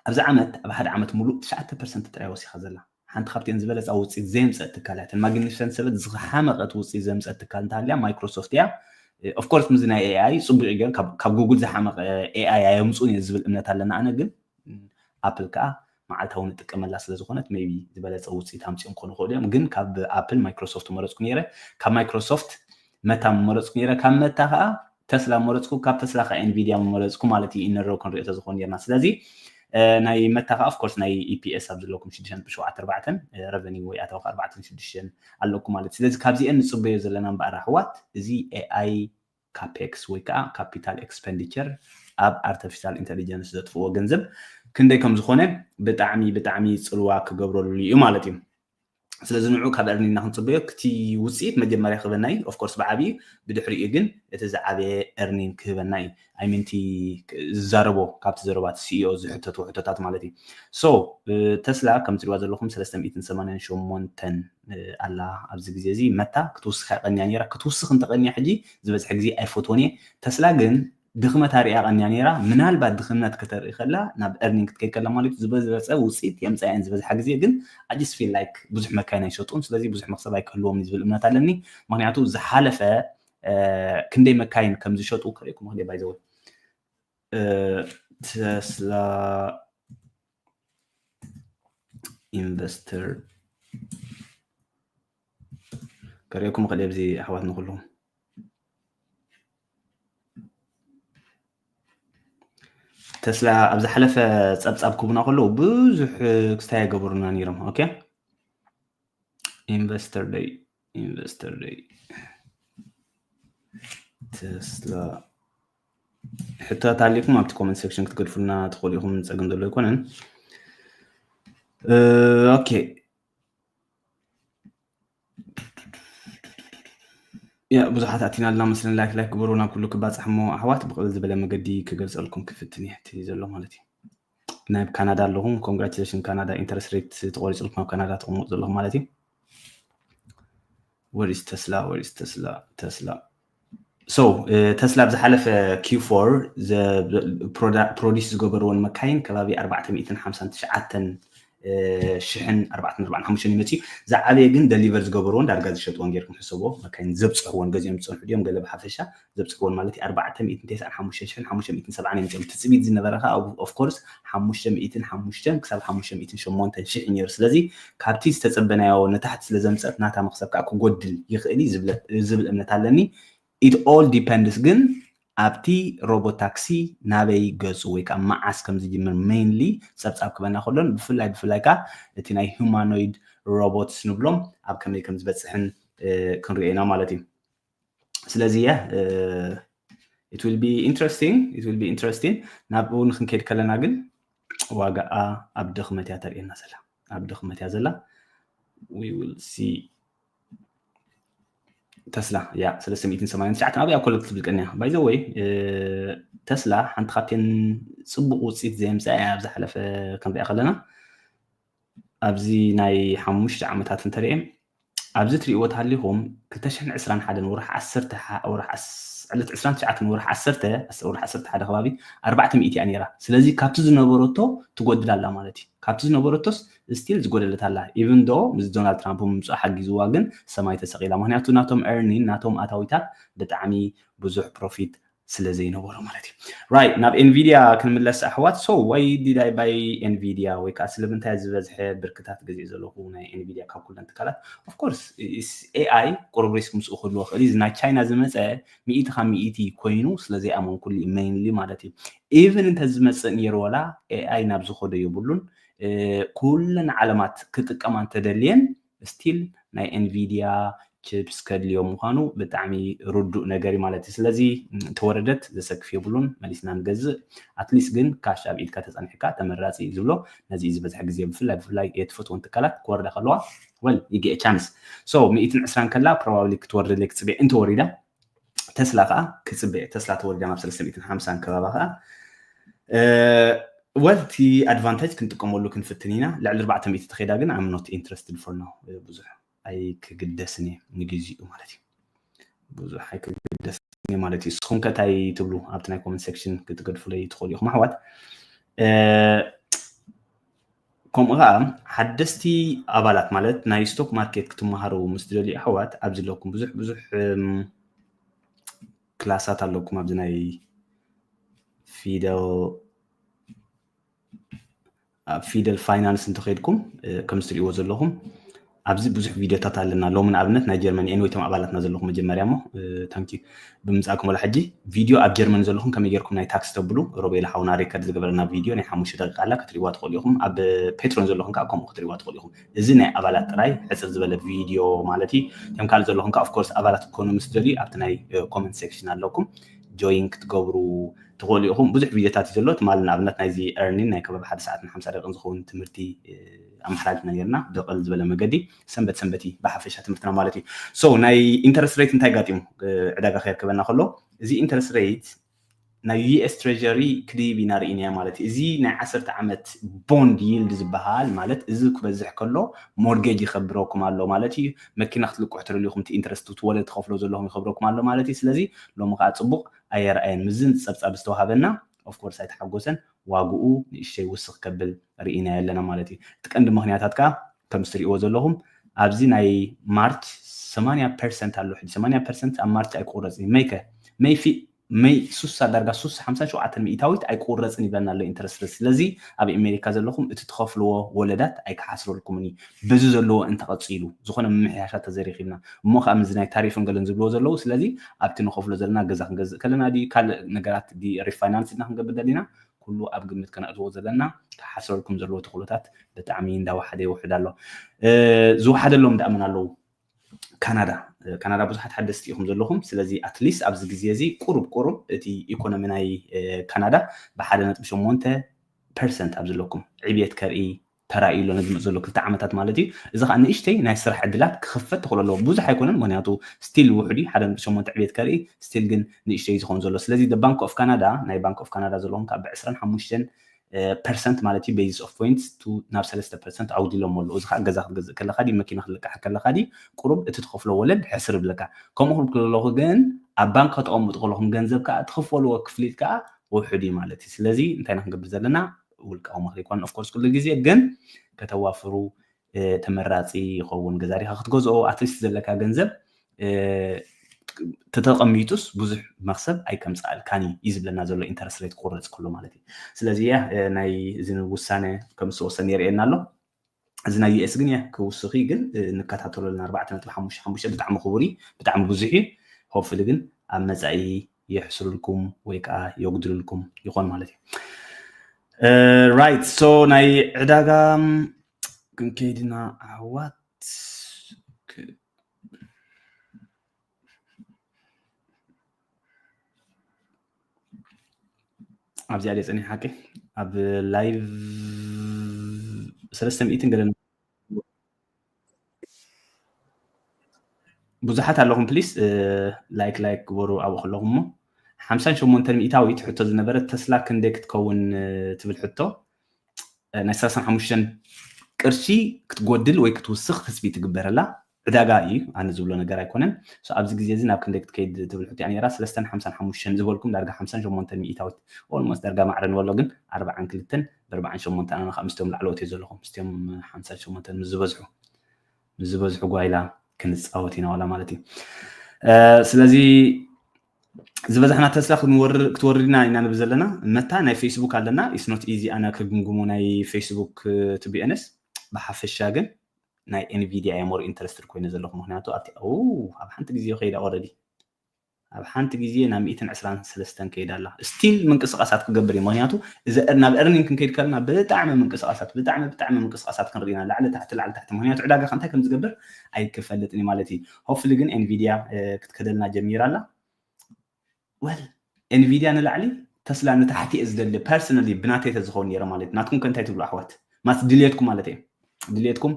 ኣብዚ ዓመት፣ ኣብ ሓደ ዓመት ሙሉእ ትሽዓተ ፐርሰንት ጥራይ ወሲኻ ዘላ፣ ሓንቲ ካብተን ዝበለፃ ውፅኢት ዘየምፀት ትካል እያ። እተን ማግኒፊሰንት ሰቨን ዝሓመቐት ውፅኢት ዘምፀት ትካል እንተሃልያ ማይክሮሶፍት እያ። ኦፍኮርስ ምስዚ ናይ ኤኣይ ፅቡቅ እዩ ገይሩ፣ ካብ፣ ካብ ጉግል ዝሓመቐ ኤኣይ ኣየምፁን እየ ዝብል እምነት ኣለና። ኣነ ግን ኣፕል ከዓ መዓልታዊ ንጥቀመላ ስለ ዝኾነት ሜይቢ ዝበለፀ ውፅኢት ኣምፅኦም ክኾኑ ይኽእሉ እዮም። ግን ካብ ኣፕል ማይክሮሶፍት መረፅኩ ነይረ፣ ካብ ማይክሮሶፍት መታ መረፅኩ ነይረ፣ ካብ መታ ከዓ ተስላ መረፅኩ፣ ካብ ተስላ ከዓ ኤንቪድያ መረፅኩ ማለት እዩ። ኢነረው ክንሪኦ ተዝኾን ጌርና። ስለዚ፣ እ፣ ናይ መታ ከዓ ኦፍኮርስ ናይ ኢፒኤስ ኣብ ዘለኩም ሽዱሽተ ነጥቢ ሸውዓተ ኣርባዕተ፣ እ፣ ረቨኒው ወይ ኣታዊ ከዓ ኣርባዕተ ሽዱሽተ ኣለኩም ማለት እዩ። ስለዚ ካብዚአን ንፅበዮ ዘለና እምበኣር ኣሕዋት፣ እዚ ኤኣይ ካፔክስ ወይ ከዓ ካፒታል ኤክስፐንዲቸር ኣብ ኣርቲፊሻል ኢንተሊጀንስ ዘጥፍዎ ገንዘብ ክንደይ ከም ዝኾነ ብጣዕሚ፣ ብጣዕሚ ፅልዋ ክገብረሉ እዩ ማለት እዩ። ስለዚ ንዑ ካብ ኤርኒንና ክንፅበዮ፣ ክቲ ውፅኢት መጀመርያ ክህበና እዩ። ኦፍኮርስ ብዓብዩ፣ ብድሕሪኡ ግን እቲ ዝዓበየ ኤርኒን ክህበና እዩ። ኣይሚንቲ ዝዛረቦ፣ ካብቲ ዘረባት ሲኢኦ ዝሕተቱ ሕቶታት ማለት እዩ። ሶ፣ እ፣ ተስላ ከም ትሪእዋ ዘለኹም ሰለስተ ሚእትን ሰማንያን ሸሞንተን፣ እ፣ ኣላ ኣብዚ ግዜ እዚ። መታ ክትውስኽ እያ ቀንያ ነይራ። ክትውስኽ እንተቐንያ ሕጂ ዝበዝሐ ግዜ ኣይፈትዎን እየ። ተስላ ግን ድኽመት ኣርእያ ቀንያ ነይራ። ምናልባት ድኽነት ከተርኢ ከላ ናብ ኤርኒንግ ክትከይድ ከላ ማለት እዩ፣ ዝበለፀ ውፅኢት የምፅኣየን ዝበዝሓ ግዜ። ግን I just feel like ብዙሕ መካይን ኣይሸጡን፣ ስለዚ ብዙሕ መክሰብ ኣይክህልዎም ዝብል እምነት ኣለኒ። ምክንያቱ ዝሓለፈ፣ እ፣ ክንደይ መካይን ከም ዝሸጡ ከርእየኩም ክእል ባይዘወ ተስላ ኢንቨስተር ከርእየኩም ክእል ኣብዚ ኣሕዋት ንኩሉ። ተስላ ኣብ ዝሓለፈ ጸብጻብ ክቡና ከለዉ ብዙሕ ክስታይ ገበሩና ነይሮም። ኦኬ፣ ኢንቨስተር ደይ፣ ኢንቨስተር ደይ ተስላ ሕቶታት ኣሊኩም ኣብቲ ኮመንት ሴክሽን ክትገድፉልና ትኽእሉ ኢኹም፣ ጸገም ዘሎ ኣይኮነን። እ፣ ኦኬ። ያ፣ ብዙሓት ኣቲና ኣለና መስለን። ላይክ፣ ላይክ ግበሩ ናብ ኩሉ ክባጻሕ እሞ ኣሕዋት ብቕልል ዝበለ መገዲ ክገልጸልኩም ክፍትን እየ። እቲ ዘሎ ማለት እዩ። ናይ ካናዳ ኣለኹም፣ ኮንግራቹሌሽን ካናዳ ኢንተረስት ሬት ተቖሪጽልኩም ኣብ ካናዳ ተቐመጡ ዘለኹም ማለት እዩ። Where is Tesla? Where is Tesla? Tesla። So፣ እ፣ ተስላ ኣብ ዝሓለፈ ኪው ፎር ዘ-፣ ፕሮዳ-፣ ፕሮዲስ ዝገበርዎን መካይን ከባቢ ኣርባዕተ ሚእትን ሓምሳን ትሽዓተን፣ እ፣ ሽሕን ኣርባዕተን ኣርባዕን ሓሙሽተን ይመጽእ እዩ። ዝዓበየ ግን ደሊቨር ዝገበርዎን ዳርጋ ዝሸጥዎን ጌርኩም ሕሰብዎ። መካይን ዘብጽሕዎን ገዚኦም ዝጸንሑ ድዮም? ገለ ብሓፈሻ ዘብጽሕዎን ማለት እዩ። ኣርባዕተ ሚእትን ተስዓን ሓሙሽተ ሽሕን ሓሙሽተ ሚእትን ሰብዓን እዮም መጺኦም። እቲ ጽቢት ዝነበረ ከኣ ኦፍ ኮርስ ሓሙሽተ ሚእትን ሓሙሽተን ክሳብ ሓሙሽተ ሚእትን ሸሞንተን ሽሕ እዩ ነይሩ። ስለዚ ካብቲ ዝተጸበናዮ ንታሕቲ ስለ ዘምጸት ናታ መኽሰብ ከኣ ክጎድል ይኽእል እዩ ዝብለ-፣ ዝብል እምነት ኣለኒ። It all depends ግን ኣብቲ ሮቦት ታክሲ ናበይ ገፁ ወይ ከዓ መዓስ ከም ዝጅምር mainly ፀብፃብ ክበና ከሎን ብፍላይ ብፍላይ ከዓ እቲ ናይ humanoid robots ንብሎም ኣብ ከመይ ከም ዝበፅሕን ክንሪኦ ኢና ማለት እዩ። ስለዚ it will be interesting it will be interesting ናብኡ ንክንከይድ ከለና ግን ዋጋኣ ኣብ ድኽመት እያ ተርእየና ዘላ ኣብ ድኽመት እያ ዘላ we will see ተስላ ያ ሰለስተ ሚእትን ሰማንያን ትሽዓተን ኣብያ ኮለል ክትብል ቀንያ by the way ተስላ ሓንቲ ካብተን ፅቡቅ ውፅኢት ዘየምፅኣ እያ ኣብ ዝሓለፈ ክንሪኣ ከለና ኣብዚ ናይ ሓሙሽተ ዓመታት እንተሪኤ ኣብዚ ትሪእዎ ተሃሊኹም ክልተ ሽሕን ዕስራን ሓደን ወርሒ ዓሰርተ ወርሒ ዕለት ዕስራን ትሽዓተን ወርሒ ዓሰርተ ወርሒ ዓሰርተ ሓደ ከባቢ ኣርባዕተ ሚእቲ እያ ነይራ ስለዚ ካብቲ ዝነበረቶ ትጎድል ኣላ ማለት እዩ ካብቲ ዝነበረቶስ still ዝጎደለት ኣላ even though ምስ ዶናልድ ትራምፕ ምምፅኡ ሓጊዝዋ ግን ሰማይ ተሰቂላ ምክንያቱ ናቶም earning ናቶም ኣታዊታት ብጣዕሚ ብዙሕ profit ስለ ዘይነበሮ ማለት እዩ right ናብ Nvidia ክንምለስ ኣሕዋት so why did I buy Nvidia ወይ ከዓ ስለምንታይ ዝበዝሐ ብርክታት ገዚኡ ዘለኹ ናይ Nvidia ካብ ኩለን ትካላት of course AI ቁሩብ risk ምስኡ ክህልዎ ክእል እዩ ናይ ቻይና ዝመፀ ሚእቲ ካብ ሚእቲ ኮይኑ ስለ ዘይኣመንኩሉ mainly ማለት እዩ even እንተ ዝመፅእ ነይሩ ወላ AI ናብ ዝኸዶ የብሉን ኩለን ዓለማት ክጥቀማ እንተደልየን still ናይ Nvidia chips ከድልዮ ምዃኑ ብጣዕሚ ርዱእ ነገር እዩ ማለት እዩ ስለዚ ተወረደት ዘሰክፍ የብሉን መሊስና ንገዝእ at least ግን cash ኣብ ኢድካ ተፀኒሕካ ተመራፂ እዩ ዝብሎ ነዚ እዩ ዝበዝሐ ግዜ ብፍላይ ብፍላይ የትፈትወን ትካላት ክወርዳ ከለዋ well you get chance so ሚእትን ዕስራን ከላ probably ክትወርደለይ ክፅበ እንተወሪዳ ተስላ ከዓ ክፅበ ተስላ ተወሪዳ ናብ ሰለስተ ሚእትን ሓምሳን ከባባ ከዓ well እቲ advantage ክንጥቀመሉ ክንፍትን ኢና ልዕሊ ኣርባዕተ ሚእቲ ተኸይዳ ግን I'm not interested for now ብዙሕ ኣይክግደስን እየ ንግዚኡ ማለት እዩ ብዙሕ ኣይክግደስን እየ ማለት እዩ ንስኹም ከ እንታይ ትብሉ ኣብቲ ናይ comment section ክትገድፉለይ ትኽእሉ ኢኹም ኣሕዋት ከምኡ ከዓ ሓደስቲ ኣባላት ማለት ናይ stock market ክትመሃሩ ምስ ትደልዩ ኣሕዋት ኣብዚ ኣለኩም ብዙሕ ብዙሕ ክላሳት ኣለኩም ኣብዚ ናይ ፊደል ኣብ ፊደል ፋይናንስ እንተኸይድኩም ከም ትሪእዎ ዘለኹም ኣብዚ ብዙሕ ቪድዮታት ኣለና ሎሚ ንኣብነት ናይ ጀርመን anyway ቶም ኣባላትና ዘለኹም መጀመርያ ሞ ታንኪ ብምፃእኩም ወላ ሕጂ ቪድዮ ኣብ ጀርመን ዘለኹም ከመይ ጌርኩም ናይ ታክስ ተብሉ ሮቤል ሓውና ሪከርድ ዝገበረና ቪድዮ ናይ ሓሙሽተ ደቂቃ ኣላ ክትሪእዋ ትኽእሉ ኢኹም ኣብ ፔትሮን ዘለኹም ከዓ ከምኡ ክትሪእዋ ትኽእሉ ኢኹም እዚ ናይ ኣባላት ጥራይ ሕፅር ዝበለ ቪድዮ ማለት እዩ ከም ካልእ ዘለኹም ከዓ of course ኣባላት ክትኮኑ ምስ ደልዩ ኣብቲ ናይ comment section ኣለኩም join ክትገብሩ ትኽእሉ ኢኹም ብዙሕ ቪድዮታት እዩ ዘሎ ትማሊ ንኣብነት ናይዚ earning ናይ ከባቢ ሓደ ሰዓት ንሓምሳ ደቂቕ ዝኸውን ትምህርቲ ኣመሓላሊፍና ነርና ብቕል ዝበለ መገዲ ሰንበት ሰንበት እዩ ብሓፈሻ ትምህርትና ማለት እዩ so ናይ interest rate እንታይ ጋጢሙ ዕዳጋ ከየርከበና ከሎ እዚ interest rate ናይ US treasury ክድይብ ኢና ርኢናዮ ማለት እዩ እዚ ናይ ዓሰርተ ዓመት bond yield ዝበሃል ማለት እዚ ክበዝሕ ከሎ mortgage ይኸብረኩም ኣሎ ማለት እዩ መኪና ክትልቅሑ ትደልዩ ኢኹም እቲ interest እቲ ወለድ ትኸፍሎ ዘለኹም ይኸብረኩም ኣሎ ማለት እዩ ስለዚ ሎሚ ከዓ ፅቡቕ ኣየርኣየን ምስዚ ፀብፃብ ዝተዋሃበና of course ኣይተሓጎሰን ዋግኡ ንእሽተይ ውስኽ ከብል ርኢናዮ ኣለና ማለት እዩ እቲ ቀንዲ ምክንያታት ከዓ ከም ትሪእዎ ዘለኹም ኣብዚ ናይ ማርች ሰማንያ ፐርሰንት ኣሎ ሕጂ ሰማንያ ፐርሰንት ኣብ ማርች ኣይክቁረፅን እዩ መይከ መይ መይ ሱሳ ዳርጋ ሱሳ ሓምሳ ሸውዓተ ሚእታዊት ኣይክቁረፅን ይብለና ኣሎ interest rate ስለዚ ኣብ ኣሜሪካ ዘለኹም እቲ ትኸፍልዎ ወለዳት ኣይክሓስረልኩምን እዩ በዚ ዘለዎ እንተቐፂሉ ዝኾነ ምምሕያሻት ተዘሪኺብና እሞ ከዓ ምዚ ናይ ታሪፍን ገለን ዝብልዎ ዘለዉ ስለዚ ኣብቲ ንኸፍሎ ዘለና ገዛ ክንገዝእ ከለና ድዩ ካልእ ነገራት refinance ኢና ክንገብር ደሊና ኩሉ ኣብ ግምት ከነእትዎ ዘለና ክሓስረልኩም ዘለዎ ተኽእሎታት ብጣዕሚ እንዳወሓደ ይውሕድ ኣሎ ዝወሓደሎም ደኣ መን ኣለዉ ካናዳ ካናዳ ብዙሓት ሓደስቲ ኢኹም ዘለኹም ስለዚ ኣትሊስት ኣብዚ ግዜ እዚ ቁሩብ ቁሩብ እቲ ኢኮኖሚ ናይ ካናዳ ብሓደ ነጥቢ ሸሞንተ ፐርሰንት ኣብ ዘለኩም ዕብየት ከርኢ ተራእዩ ኣሎ ነዚ ዘሎ ክልተ ዓመታት ማለት እዩ እዚ ከዓ ንእሽተይ ናይ ስራሕ ዕድላት ክኽፈት ተኽእሎ ኣለዎ ብዙሕ ኣይኮነን ምክንያቱ ስቲል ውሑድ እዩ ሓደ ነጥቢ ሸሞንተ ዕብየት ከርኢ ስቲል ግን ንእሽተይ ዝኸውን ዘሎ ስለዚ ባንክ ኦፍ ካናዳ ናይ ባንክ ኦፍ ካናዳ ዘለኹም ከዓ ብዕስራን ሓሙሽተን ፐርሰንት ማለት እዩ basis of points ናብ ሰለስተ ፐርሰንት ኣውዲሎም ኣለዉ እዚ ከዓ ገዛ ክትገዝእ ከለካ ድዩ መኪና ክትልቃሕ ከለካ ድዩ ቁሩብ እቲ ትኸፍሎ ወለድ ሕስር ይብለካ ከምኡ ክብል ከለኹ ግን ኣብ ባንክ ከተቐምጡ ከለኹም ገንዘብ ከዓ ትኽፈልዎ ክፍሊት ከዓ ውሑድ እዩ ማለት እዩ ስለዚ እንታይ ኢና ክንገብር ዘለና ውልቃዊ ምኽሪ ይኮን of course ኩሉ ግዜ ግን ከተዋፍሩ ተመራፂ ይኸውን ገዛ ዲካ ክትገዝኦ ኣትሊስት ዘለካ ገንዘብ ተተቐሚጡስ ብዙሕ መክሰብ ኣይከምፅኣልካን እዩ እዩ ዝብለና ዘሎ interest rate ክቁረፅ ከሎ ማለት እዩ ስለዚ ያ ናይ እዚ ውሳነ ከም ዝተወሰነ የርእየና ኣሎ እዚ ናይ US ግን ያ ክውስኺ ግን ንከታተሎ ኣለና ኣርባዕተ ነጥቢ ሓሙሽተ ሓሙሽተ ብጣዕሚ ክቡር እዩ ብጣዕሚ ብዙሕ እዩ hopefully ግን ኣብ መፃኢ የሕስሩልኩም ወይ ከዓ የጉድሉልኩም ይኾን ማለት እዩ። ራይት፣ ሶ ናይ ዕዳጋ ክንከይድና ኣሕዋት። ኣብዚኣ ድየ ጸኒሓ ሓቂ? ኣብ ላይቭ ሰለስተ ሚእትን ገለ ብዙሓት ኣለኹም፣ ፕሊስ ላይክ ላይክ ግበሩ ኣብኡ ከለኹም። እሞ ሓምሳን ሸሞንተን ሚእታዊት ሕቶ ዝነበረት ተስላ ክንደይ ክትከውን ትብል ሕቶ፣ ናይ ሰላሳን ሓሙሽተን ቅርሺ ክትጎድል ወይ ክትውስኽ ትፅቢት ትግበረላ። ዕዳጋ እዩ፣ ኣነ ዝብሎ ነገር ኣይኮነን። ኣብዚ ግዜ እዚ ናብ ክንደይ ክትከይድ ትብል ሕቶ እያ ነይራ። ሰለስተን ሓምሳን ሓሙሽተን ዝበልኩም ዳርጋ ሓምሳን ሸሞንተን ሚእታዊት፣ ኦልሞስት ዳርጋ ማዕረ ንበሎ፣ ግን ኣርባዓን ክልተን ብኣርባዓን ሸሞንተን ኣነ ከዓ ምስቶም ላዕለዎት እየ ዘለኹ፣ ምስቶም ሓምሳን ሸሞንተን ምስ ዝበዝሑ ምስ ዝበዝሑ ጓይላ ክንፃወት ኢና ዋላ ማለት እዩ። ስለዚ ዝበዛሕና ተስላ ክትወርድና ኢና ንብል ዘለና። መታ ናይ ፌስቡክ ኣለና፣ ኢስ ኖት ኢዚ ኣነ ክግምግሞ ናይ ፌስቡክ። ቱ ቢ ኦነስት፣ ብሓፈሻ ግን ናይ ኤንቪዲያ እየ ሞር ኢንተረስትድ ኮይነ ዘለኹ። ምክንያቱ ኣብቲ ኣብ ሓንቲ ግዜ ከይዳ ኦረዲ ኣብ ሓንቲ ግዜ ናብ ሚእትን ዕስራን ሰለስተን ከይዳ ኣላ። ስቲል ምንቅስቃሳት ክገብር እዩ። ምክንያቱ እዚ ናብ ኤርኒንግ ክንከይድ ከለና ብጣዕሚ ምንቅስቃሳት ብጣዕሚ ብጣዕሚ ምንቅስቃሳት ክንርኢ ኢና፣ ላዕሊ ታሕቲ ላዕሊ ታሕቲ። ምክንያቱ ዕዳጋ ከ እንታይ ከም ዝገብር ኣይክፈልጥን እዩ ማለት እዩ። ሆፕፉሊ ግን ኤንቪዲያ ክትከደልና ጀሚራ ኣላ። ወል ኤንቪዲያ ንላዕሊ ተስላ ንታሕቲ እየ ዝደሊ ፐርሰናሊ፣ ብናተይ ተዝኸውን ነይረ ማለት እዩ። ናትኩም ከ እንታይ ትብሉ ኣሕዋት? ማስ ድልየትኩም ማለት እዩ። ድልየትኩም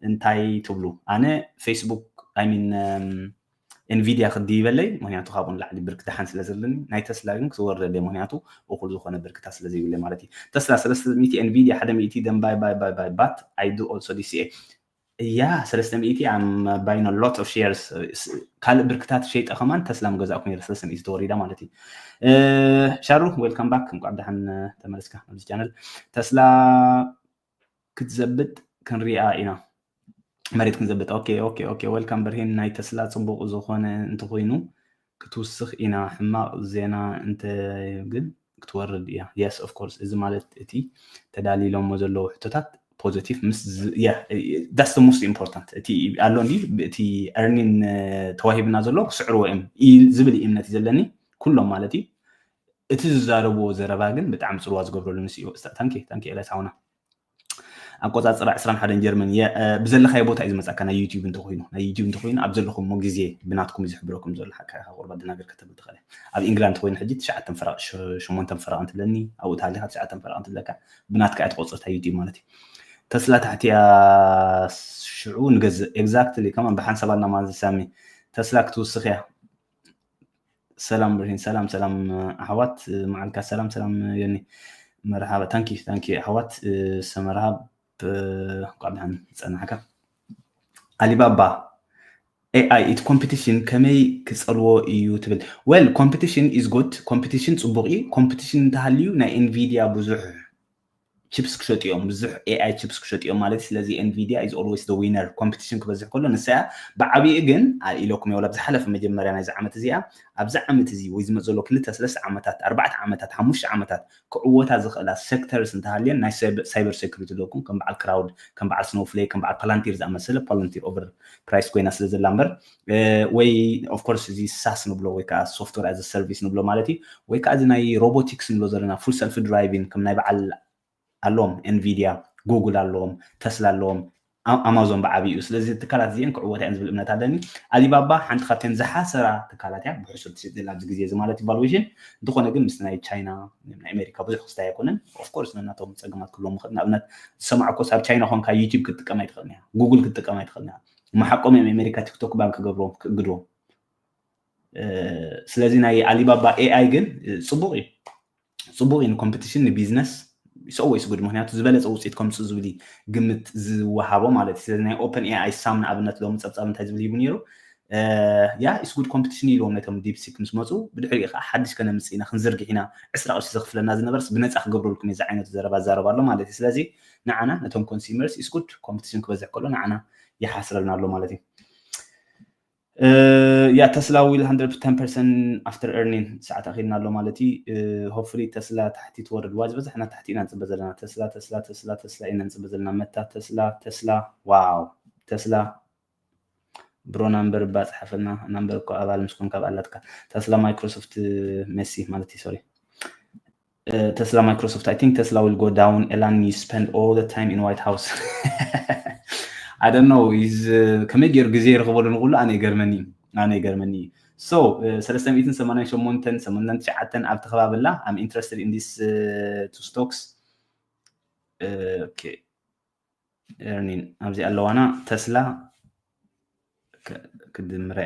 እንታይ ትብሉ? ኣነ ፌስቡክ ኣይ ሚን ኤንቪዲያ ክድይበለይ፣ ምክንያቱ ካብኡ ንላዕሊ ብርክ ደሓን ስለ ዘለኒ። ናይ ተስላ ግን ክትወርደለይ፣ ምክንያቱ እኩል ዝኾነ ብርክታ ስለ ዘይብለይ ማለት እዩ። ተስላ ሰለስተ ሚእቲ፣ ኤንቪዲያ ሓደ ሚእቲ፣ ደን ባይ ባይ ባይ ባይ ባት ኣይ ዱ ኦልሶ ዲሲኤ። እያ ሰለስተ ሚእቲ፣ ኣም ባይኖ ሎት ኦፍ ሼርስ። ካልእ ብርክታት ሸይጠ ከማን ተስላ ምገዛእኩ ነይረ፣ ሰለስተ ሚእቲ ተወሪዳ ማለት እዩ። ሻሩ፣ ዌልካም ባክ፣ እንቋዕ ደሓን ተመለስካ ኣብዚ ቻነል። ተስላ ክትዘብጥ ክንሪኣ ኢና። መሬት ክንዘብጥ። ኦኬ ኦኬ ኦኬ። ዌልካም በርሄን። ናይ ተስላ ጽቡቕ ዝኾነ እንተኾይኑ ክትውስኽ ኢና። ሕማቕ ዜና እንተ ግን ክትወርድ እያ። የስ ኦፍ ኮርስ። እዚ ማለት እቲ ተዳሊሎሞ ዘለዉ ሕቶታት ፖዚቲቭ ምስ that's the most important። እቲ ኣሎ እንዲ እቲ ኤርኒን ተዋሂብና ዘሎ ክስዕርዎ እዮም ዝብል እምነት እዩ ዘለኒ። ኩሎም ማለት እዩ። እቲ ዝዛረብዎ ዘረባ ግን ብጣዕሚ ፅልዋ ዝገብረሉ ንስ እዩ። ታንኪ ታንኪ ኤልያስ ሓውና። ኣቆፃፅራ ዕስራን ሓደን ጀርመን። ብዘለካዮ ቦታ እዩ ዝመፃካ። ናይ ዩቲዩብ እንተኮይኑ ናይ ዩቲዩብ እንተኮይኑ ኣብ ዘለኩሞ ግዜ ብናትኩም እዩ ዝሕብረኩም ዘሎ። ሓካ ኢካ ቁርባ ድናገር ከተብል ትኽእል። ኣብ ኢንግላንድ ተኮይኑ ሕጂ ትሽዓተን ፈረቕ ሸሞንተን ፈረቕ እንትብለኒ ኣብኡ ተሃሊካ ትሽዓተን ፈረቕ እንትብለካ ብናትካ እያ ትቆፅር እታ ዩቲዩብ ማለት እዩ። ተስላ ታሕቲ እያ ሽዑ ንገዝእ። ኤግዛክትሊ ከማን ብሓንሳብ ኣልና ማለት ሳሚ። ተስላ ክትውስኽ እያ። ሰላም ብርሂን። ሰላም ሰላም ኣሕዋት፣ መዓልካ ሰላም ሰላም። የኒ መርሃባ። ታንኪ ታንኪ ኣሕዋት። ሰመርሃብ እንኳዕ ብሓን ፀናሕካ። ኣሊባባ ኤኣይ እቲ ኮምፒቲሽን ከመይ ክፀልዎ እዩ ትብል? Well, ኮምፒቲሽን is good። ኮምፒቲሽን ፅቡቅ እዩ። ኮምፒቲሽን እንተሃልዩ ናይ ኤንቪዲያ ብዙሕ ቺፕስ ክሸጡ እዮም፣ ብዙሕ ኤኣይ ቺፕስ ክሸጡ እዮም ማለት እዩ። ስለዚ ኤንቪዲያ is always the winner። ኮምፒቲሽን ክበዝሕ ከሎ ንሳ እያ ብዓብይኡ። ግን ኢለኩም እየ ኣብ ዝሓለፈ መጀመርያ ናይዚ ዓመት እዚኣ፣ ኣብዚ ዓመት እዚ ወይ ዝመፅ ዘሎ ክልተ ሰለስተ ዓመታት ኣርባዕተ ዓመታት ሓሙሽተ ዓመታት ክዕወታ ዝኽእላ ሴክተርስ እንተሃልየን ናይ ሳይበር ሴኩሪቲ ኣለኩም፣ ከም በዓል ክራውድ፣ ከም በዓል ስኖፍሌክ፣ ከም በዓል ፓላንቲር ዝኣመሰለ። ፓላንቲር ኦቨር ፕራይስ ኮይና ስለ ዘላ እምበር። ወይ ኦፍኮርስ እዚ ሳስ ንብሎ ወይ ከዓ ሶፍትዌር ኣዘ ሰርቪስ ንብሎ ማለት እዩ። ወይ ከዓ እዚ ናይ ሮቦቲክስ ንብሎ ዘለና ፉል ሰልፍ ድራይቪን ከም ናይ በዓል ኣለዎም፣ ኤንቪዲያ፣ ጉግል ኣለዎም፣ ተስላ ኣለዎም፣ ኣማዞን ብዓብይኡ። ስለዚ ትካላት እዚአን ክዕወታ እየን ዝብል እምነት ኣለኒ። ኣሊባባ ሓንቲ ካብተን ዝሓሰራ ትካላት እያ፣ ብሕሱር ትሽጥ ዘላ ኣብዚ ግዜ እዚ ማለት ኢቫሉዌሽን። እንተኾነ ግን ምስቲ ናይ ቻይና ናይ ኣሜሪካ ብዙሕ ክስታይ ኣይኮነን። ኦፍኮርስ ነናቶም ፀገማት ክህልዎም ይኽእል። ንኣብነት ዝሰማዕኮስ ኣብ ቻይና ኮንካ ዩቲዩብ ክትጥቀም ኣይትኽእልን እያ፣ ጉግል ክትጥቀም ኣይትኽእልን እያ። መሓቆም እዮም ኣሜሪካ ቲክቶክ ባን ክገብርዎም ክእግድዎም። ስለዚ ናይ ኣሊባባ ኤኣይ ግን ፅቡቅ እዩ፣ ፅቡቅ እዩ ንኮምፒቲሽን ንቢዝነስ። It's always good። ምክንያቱ ዝበለፀ ውፅኢት ከምፅእ ዝብል ግምት ዝወሃቦ ማለት እዩ። ስለዚ ናይ ኦፐን ኤኣይ ሳም ንኣብነት ሎም ፀብፃብ እንታይ ዝብል ሂቡ ነይሩ? ያ ኢስ ጉድ ኮምፒቲሽን ኢልዎም ነቶም ዲፕሲክ ምስ መፁ። ብድሕሪኡ ከዓ ሓድሽ ከነምፅእ ኢና ክንዝርግሕ ኢና፣ ዕስራ ቅርሺ ዘኽፍለና ዝነበርስ ብነፃ ክገብረልኩም እዩ ዝዓይነቱ ዘረባ ዛረብ ኣሎ ማለት እዩ። ስለዚ ንዓና ነቶም ኮንሱመርስ ኢስ ጉድ ኮምፒቲሽን ክበዝሕ ከሎ ንዓና ይሓስረልና ኣሎ ማለት እዩ። ያ ተስላ ዊል ሃንድረድ ፐርሰንት ኣፍተር ኤርኒን ሰዓት ኣኺልና ኣሎ ማለት እዩ። ሆፍሊ ተስላ ታሕቲ ትወርድ ዋ ዝበዛሕና ታሕቲ ኢና ንፅበ ዘለና። ተስላ ተስላ ተስላ ተስላ ኢና ንፅበ ዘለና። መታ ተስላ ተስላ ዋው ተስላ bro number እባ ጸሓፈልና። Number እኮ ኣባል ምስ ኮንካ ኣላትካ። Tesla Microsoft መሲ ማለት እዩ። Sorry Tesla Microsoft I think Tesla will go down. Elon Musk spend all the time in White House. I don't know is ከመይ ገይሩ ግዜ ይረኽበሉ ንኩሉ ኣነ ይገርመኒ ኣነ ይገርመኒ። So ሰለስተ ሚእትን ሰማንያን ሸሞንተን ሰማንያን ትሽዓተን ኣብ ተኸባብላ I'm interested in this two stocks. Okay earning ኣብዚ ኣለዋና ተስላ ክድምራ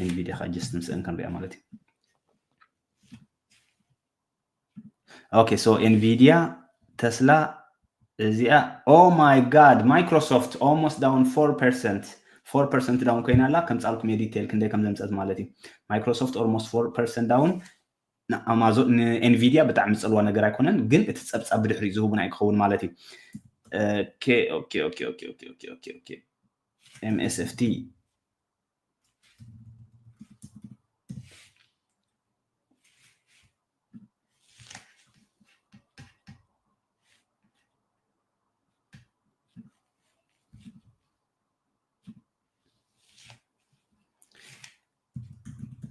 Nvidia ካ just ምስአን ክንሪኣ ማለት እዩ። Okay so Nvidia ተስላ እዚኣ oh my god Microsoft almost down four percent four percent down ኮይና ኣላ። ከምጻልኩም የ detail ክንደይ ከም ዘምጸት ማለት እዩ። Microsoft almost four percent down ንኣማዞን ንኤንቪዲያ ብጣዕሚ ዝጸልዋ ነገር ኣይኮነን፣ ግን እቲ ጸብጻብ ብድሕሪኡ ዝህቡና እዩ ክኸውን ማለት እዩ። Okay okay okay okay okay okay okay okay MSFT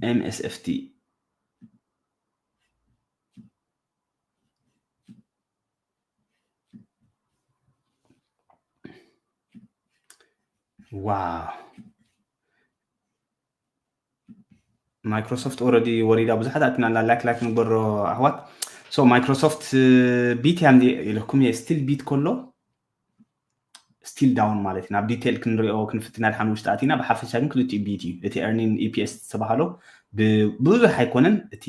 MSFT wow Microsoft already ወሪዳ ብዙሓት ኣትና ላይክ ላይክ ንገሮ ኣሕዋት። So Microsoft beat ያ እንዲ ኢልኩም የ still beat ከሎ still down ማለት እዩ። ናብ detail ክንሪኦ ክንፍትና ድሓን ውሽጢ ኣቲና ብሓፈሻ ግን ክልቲኡ beat እዩ። እቲ earning EPS ዝተባሃሎ ብዙሕ ኣይኮነን፣ እቲ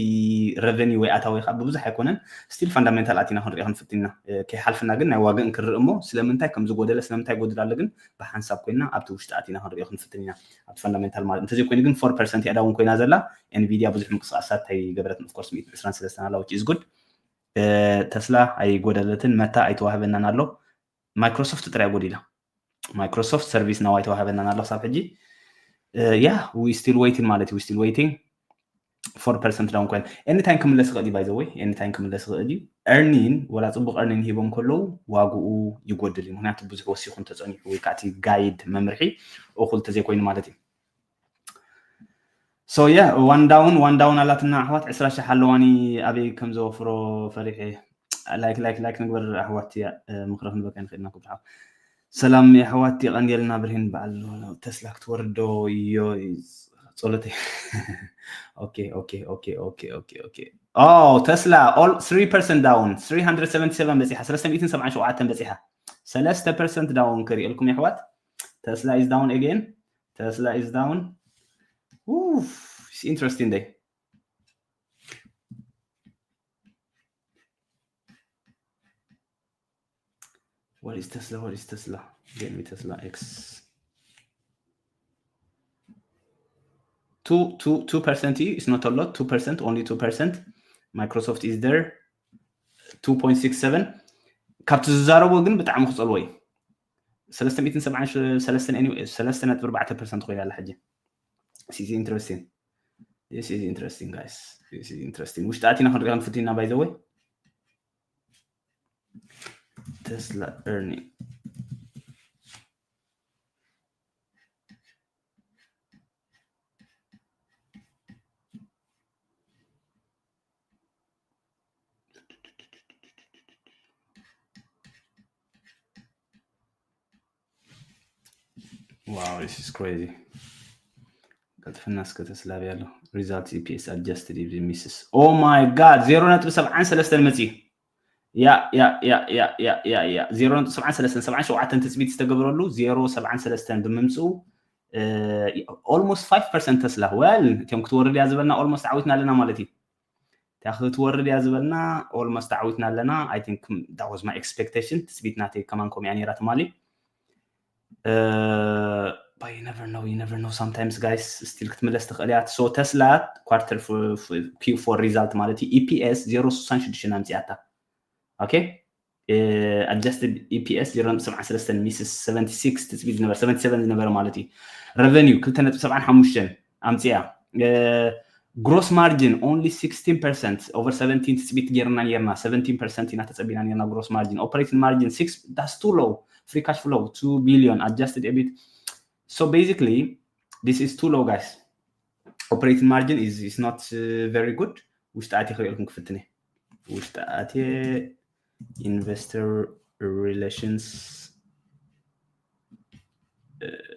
revenue ወይ ኣታዊ ከዓ ብብዙሕ ኣይኮነን። Still fundamental ኣቲና ክንሪኦ ክንፍትና ከይሓልፍና ግን ናይ ዋግእን ክንርኢ እሞ ስለምንታይ ከም ዝጎደለ ስለምንታይ ጎድል ኣሎ ግን ብሓንሳብ ኮይና ኣብቲ ውሽጢ ኣቲና ክንሪኦ ክንፍትን ኢና። ኣብቲ fundamental ማለት እንተዘይ ኮይኑ ግን four percent ያዳ እውን ኮይና ዘላ Nvidia ብዙሕ ምንቅስቃሳት ኣይገበረትን። Of course ሚእትን ዕስራን ሰለስተን ኣላ which is good። ተስላ ኣይጎደለትን፣ መታ ኣይተዋህበናን ኣሎ። Microsoft ጥራይ ጎዲላ። Microsoft service now ኣይተዋህበናን ኣሎ ክሳብ ሕጂ። Yeah we still waiting ማለት እዩ። We still waiting four percent down ኮይና anytime ክምለስ ይኽእል እዩ። By the way anytime ክምለስ ይኽእል እዩ። Earning ወላ ፅቡቅ earning ሂቦም ከለዉ ዋግኡ ይጎድል እዩ። ምክንያቱ ብዙሕ ወሲኹ እንተፀኒሑ ወይ ከዓ እቲ guide መምርሒ እኩል እንተዘይኮይኑ ማለት እዩ። So yeah one down one down ኣላትና ኣሕዋት። ዕስራ ሺሕ ኣለዋኒ ኣበይ ከም ዘወፍሮ ፈሪሐ። Like like like ንግበር ኣሕዋት። ምክሪ ክንበካ ንኽእል ኢና ክብርሓ ሰላም የሕዋት የቐንየልና ብርሂን በዓል ተስላ ክትወርዶ እዮ ጸሎተይ okay okay okay okay okay okay oh ተስላ all three percent down three hundred seventy seven በጺሓ ሰለስተ ሚእትን ሰብዓን ሸውዓተን በጺሓ ሰለስተ percent down ክሪእልኩም የሕዋት። ተስላ is down again ተስላ is down Oof, it's interesting day What is Tesla? What is Tesla? Get me Tesla X. Two, two, two percent is not a lot. Two percent, only two percent. Microsoft is there. Two point six seven. ካብቲ ዝዛረቦ ግን ብጣዕሚ ክፀልዎ እዩ። ሰለስተ ሚእትን ሰብዓን ሰለስተን anyway ሰለስተ ነጥቢ ኣርባዕተ percent ኮይና ኣላ ሕጂ። This is interesting. This is interesting guys. This is interesting. ውሽጢ ኣቲና ክንሪኦ ክንፍትና by the way። Tesla earning. Wow, this is crazy. ቀልጥፍና እስከ ተስላቢ ኣሎ። Result EPS adjusted if misses. Oh my god, ዜሮ ነጥቢ ሰብዓን ሰለስተን መጺ። ያ ያ ያ ያ ያ ያ ያ ዜሮ ነጥቢ ሰብዓን ሰለስተን ሰብዓን ሸውዓተን ትጽቢት ዝተገበረሉ ዜሮ ሰብዓን ሰለስተን ብምምጽኡ almost five percent ተስላ well እቶም ክትወርድ እያ ዝበልና almost ዓዊትና ኣለና ማለት እዩ። እታ ክትወርድ እያ ዝበልና almost ዓዊትና ኣለና። I think that was my expectation ትጽቢት ናተይ ከማን ከምኡ እያ ነይራ ትማሊ። But you never know, you never know sometimes guys still ክትምለስ ትኽእል እያ። So ተስላ quarter Q four result ማለት እዩ EPS ዜሮ ስሳን ሽዱሽተን ኣምፅኣታ። Okay adjusted EPS ዜሮ ነጥቢ ሰብዓን ሰለስተን misses seventy six ትፅቢት ዝነበረ seventy seven ዝነበረ ማለት እዩ። Revenue ክልተ ነጥቢ ሰብዓን ሓሙሽተን ኣምፅኣ። Gross margin only sixteen percent over seventeen ትፅቢት ጌርና ኔርና seventeen percent ኢና ተፀቢና ኔርና gross margin operating margin six that's too low free cash flow two billion adjusted EBIT so basically This is too low, guys. Operating margin is, is not uh, very good. ውሽጢ ኣትየ ክሪኦ ክፍትነ ውሽጢ ኣትየ investor relations uh,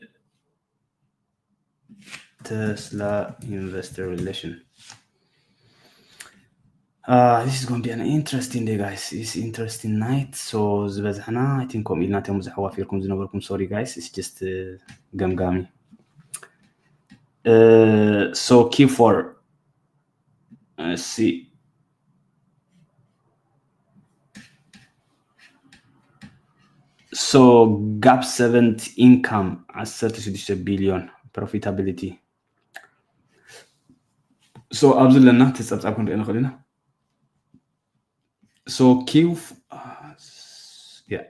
Tesla investor relation Uh, this is going to be an interesting day, guys. It's interesting night. So ዝበዝሕና I think ከምኡ ኢልና እቶም ብዙሕ ዋፊርኩም ዝነበርኩም sorry guys, it's just uh, ገምጋሚ። Uh, so Q four, let's see. So gap seven income ዓሰርተ ሽዱሽተ billion profitability. So ኣብዚ ኣለና እቲ ጸብጻብ ክንሪኦ ንኽእል ኢና። So Q yeah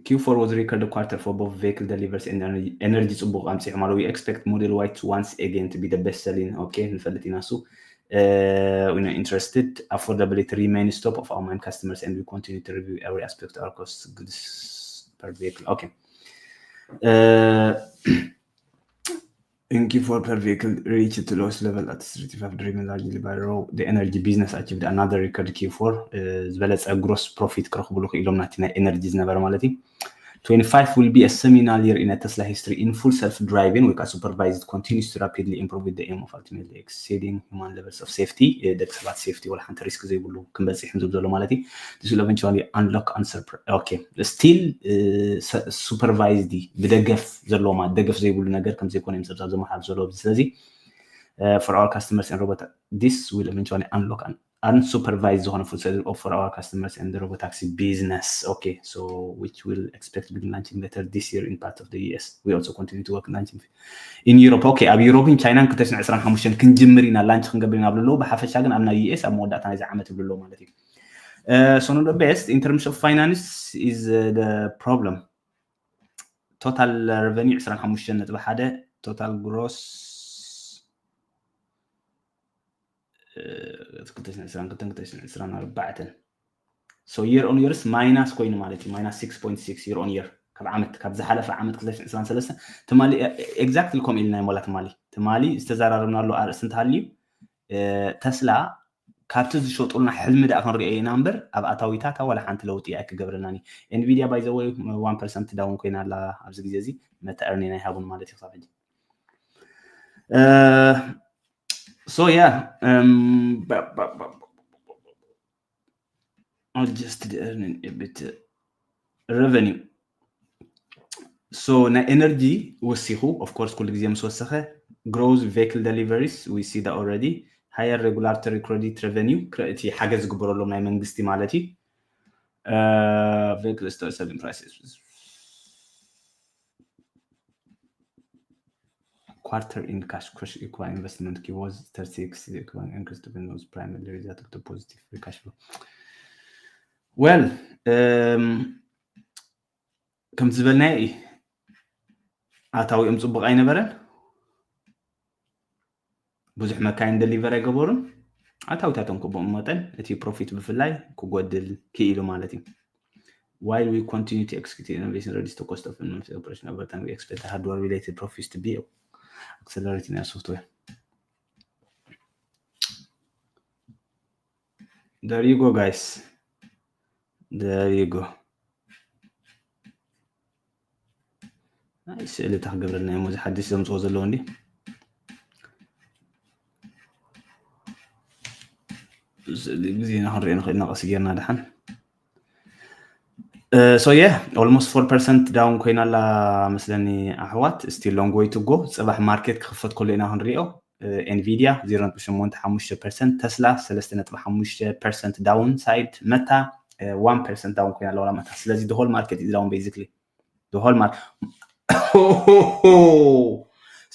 Q four was record quarter for both vehicle deliveries and energy. Energy ጽቡቕ ኣምጺሑ ማለት we expect model Y to once again to be the best selling. Okay ንፈልጥ ኢና እሱ uh, we are interested. Affordability remains top of our mind customers and we continue to review every aspect of our cost goods per vehicle. Okay uh, in Q four per vehicle reached the lowest level at thirty-five, driven largely by raw the energy business achieved another record Q four ዝበለፀ gross profit ክረኽብሉ ክኢሎም ናቲ ናይ energy ዝነበረ ማለት እዩ። Twenty-five will be a seminal year in a Tesla history in full self driving ወይ ከዓ supervised continues to rapidly improve with the aim of ultimately exceeding human levels of safety ደቂ ሰባት safety ወላ ሓንቲ risk ዘይብሉ ክንበፅሕ ዝብ ዘሎ ማለት እዩ። This will eventually unlock unsurpri okay still supervised ብደገፍ ዘለዎም ደገፍ ዘይብሉ ነገር ከም ዘይኮነ እዮም ሰብሳብ ዘመሓላልፉ ዘለዉ። ስለዚ for our customers and robot this will eventually unlock an unsupervised ዝኾነ full service for our customers and the robotaxi business. Okay so which will expect to be launching later this year in part of the U S. We also continue to work launching in Europe. Okay ኣብ Europe ን China ን ክልተ ሽሕን ዕስራን ሓሙሽተን ክንጅምር ኢና launch ክንገብር ኢና ብልሎ ብሓፈሻ ግን ኣብ ናይ U S ኣብ መወዳእታ ናይዚ ዓመት ይብልሎ ማለት እዩ። Uh, so not the best in terms of finance is uh, the problem. Total revenue ዕስራን ሓሙሽተን ነጥቢ ሓደ total gross ክልተ ሽሕን ዕስራን ክልተን ክልተ ሽሕን ዕስራን ኣርባዕተን so year on years minus ኮይኑ ማለት እዩ። Minus six point six year on year ካብ ዓመት ካብ ዝሓለፈ ዓመት ክልተ ሽሕን ዕስራን ሰለስተን ትማሊ exactly ከምኡ ኢልና ሞላ ትማሊ ትማሊ ዝተዘራረብናሉ ኣርእስቲ እንተሃልዩ ተስላ ካብቲ ዝሸጡልና ሕልሚ ደኣ ክንሪኦ ኢና እምበር ኣብ ኣታዊታታ ዋላ ሓንቲ ለውጢ ኣይክገብረልናን እዩ። Nvidia by the way one percent down ኮይና ኣላ ኣብዚ ግዜ እዚ መታ earning ኣይሃቡን ማለት እዩ ክሳብ ሕጂ። So yeah um, adjusted earning a bit revenue so ናይ energy ወሲኹ of course ኩሉ ግዜ ምስ ወሰኸ growth vehicle deliveries we see that already higher regulatory credit revenue እቲ ሓገዝ ዝግበረሎም ናይ መንግስቲ ማለት እዩ vehicle store selling prices quarter in cash cash equal investment key was thirty-six equal increase to was primarily result of the positive free cash flow well um, ከም ዝበልናዮ እዩ ኣታዊኦም ፅቡቅ ኣይነበረን ብዙሕ መካይን deliver ኣይገበሩን ኣታዊታቶም ክብኦም መጠን እቲ profit ብፍላይ ክጎድል ክኢሉ ማለት እዩ while we continue to execute innovation reduce the cost of operation over time we expect hardware related profits to be accelerating our software there you go guys there you go ናይ ስእሊ እታ ክገብረልና እሞ እዚ ሓድሽ ዘምፅኦ ዘለዉ እንዲ ስእሊ ግዜና ክንሪኦ ንኽእል ኢና ቀስ ጌርና ድሓን so yeah almost four percent down ኮይና ኣላ መስለኒ ኣሕዋት still long way to go ፅባሕ market ክኽፈት ከሎ ኢና ክንሪኦ Nvidia zero point eight five percent Tesla three point five percent down side Meta one percent down ኮይና ኣላ Meta ስለዚ the whole market is down basically the whole market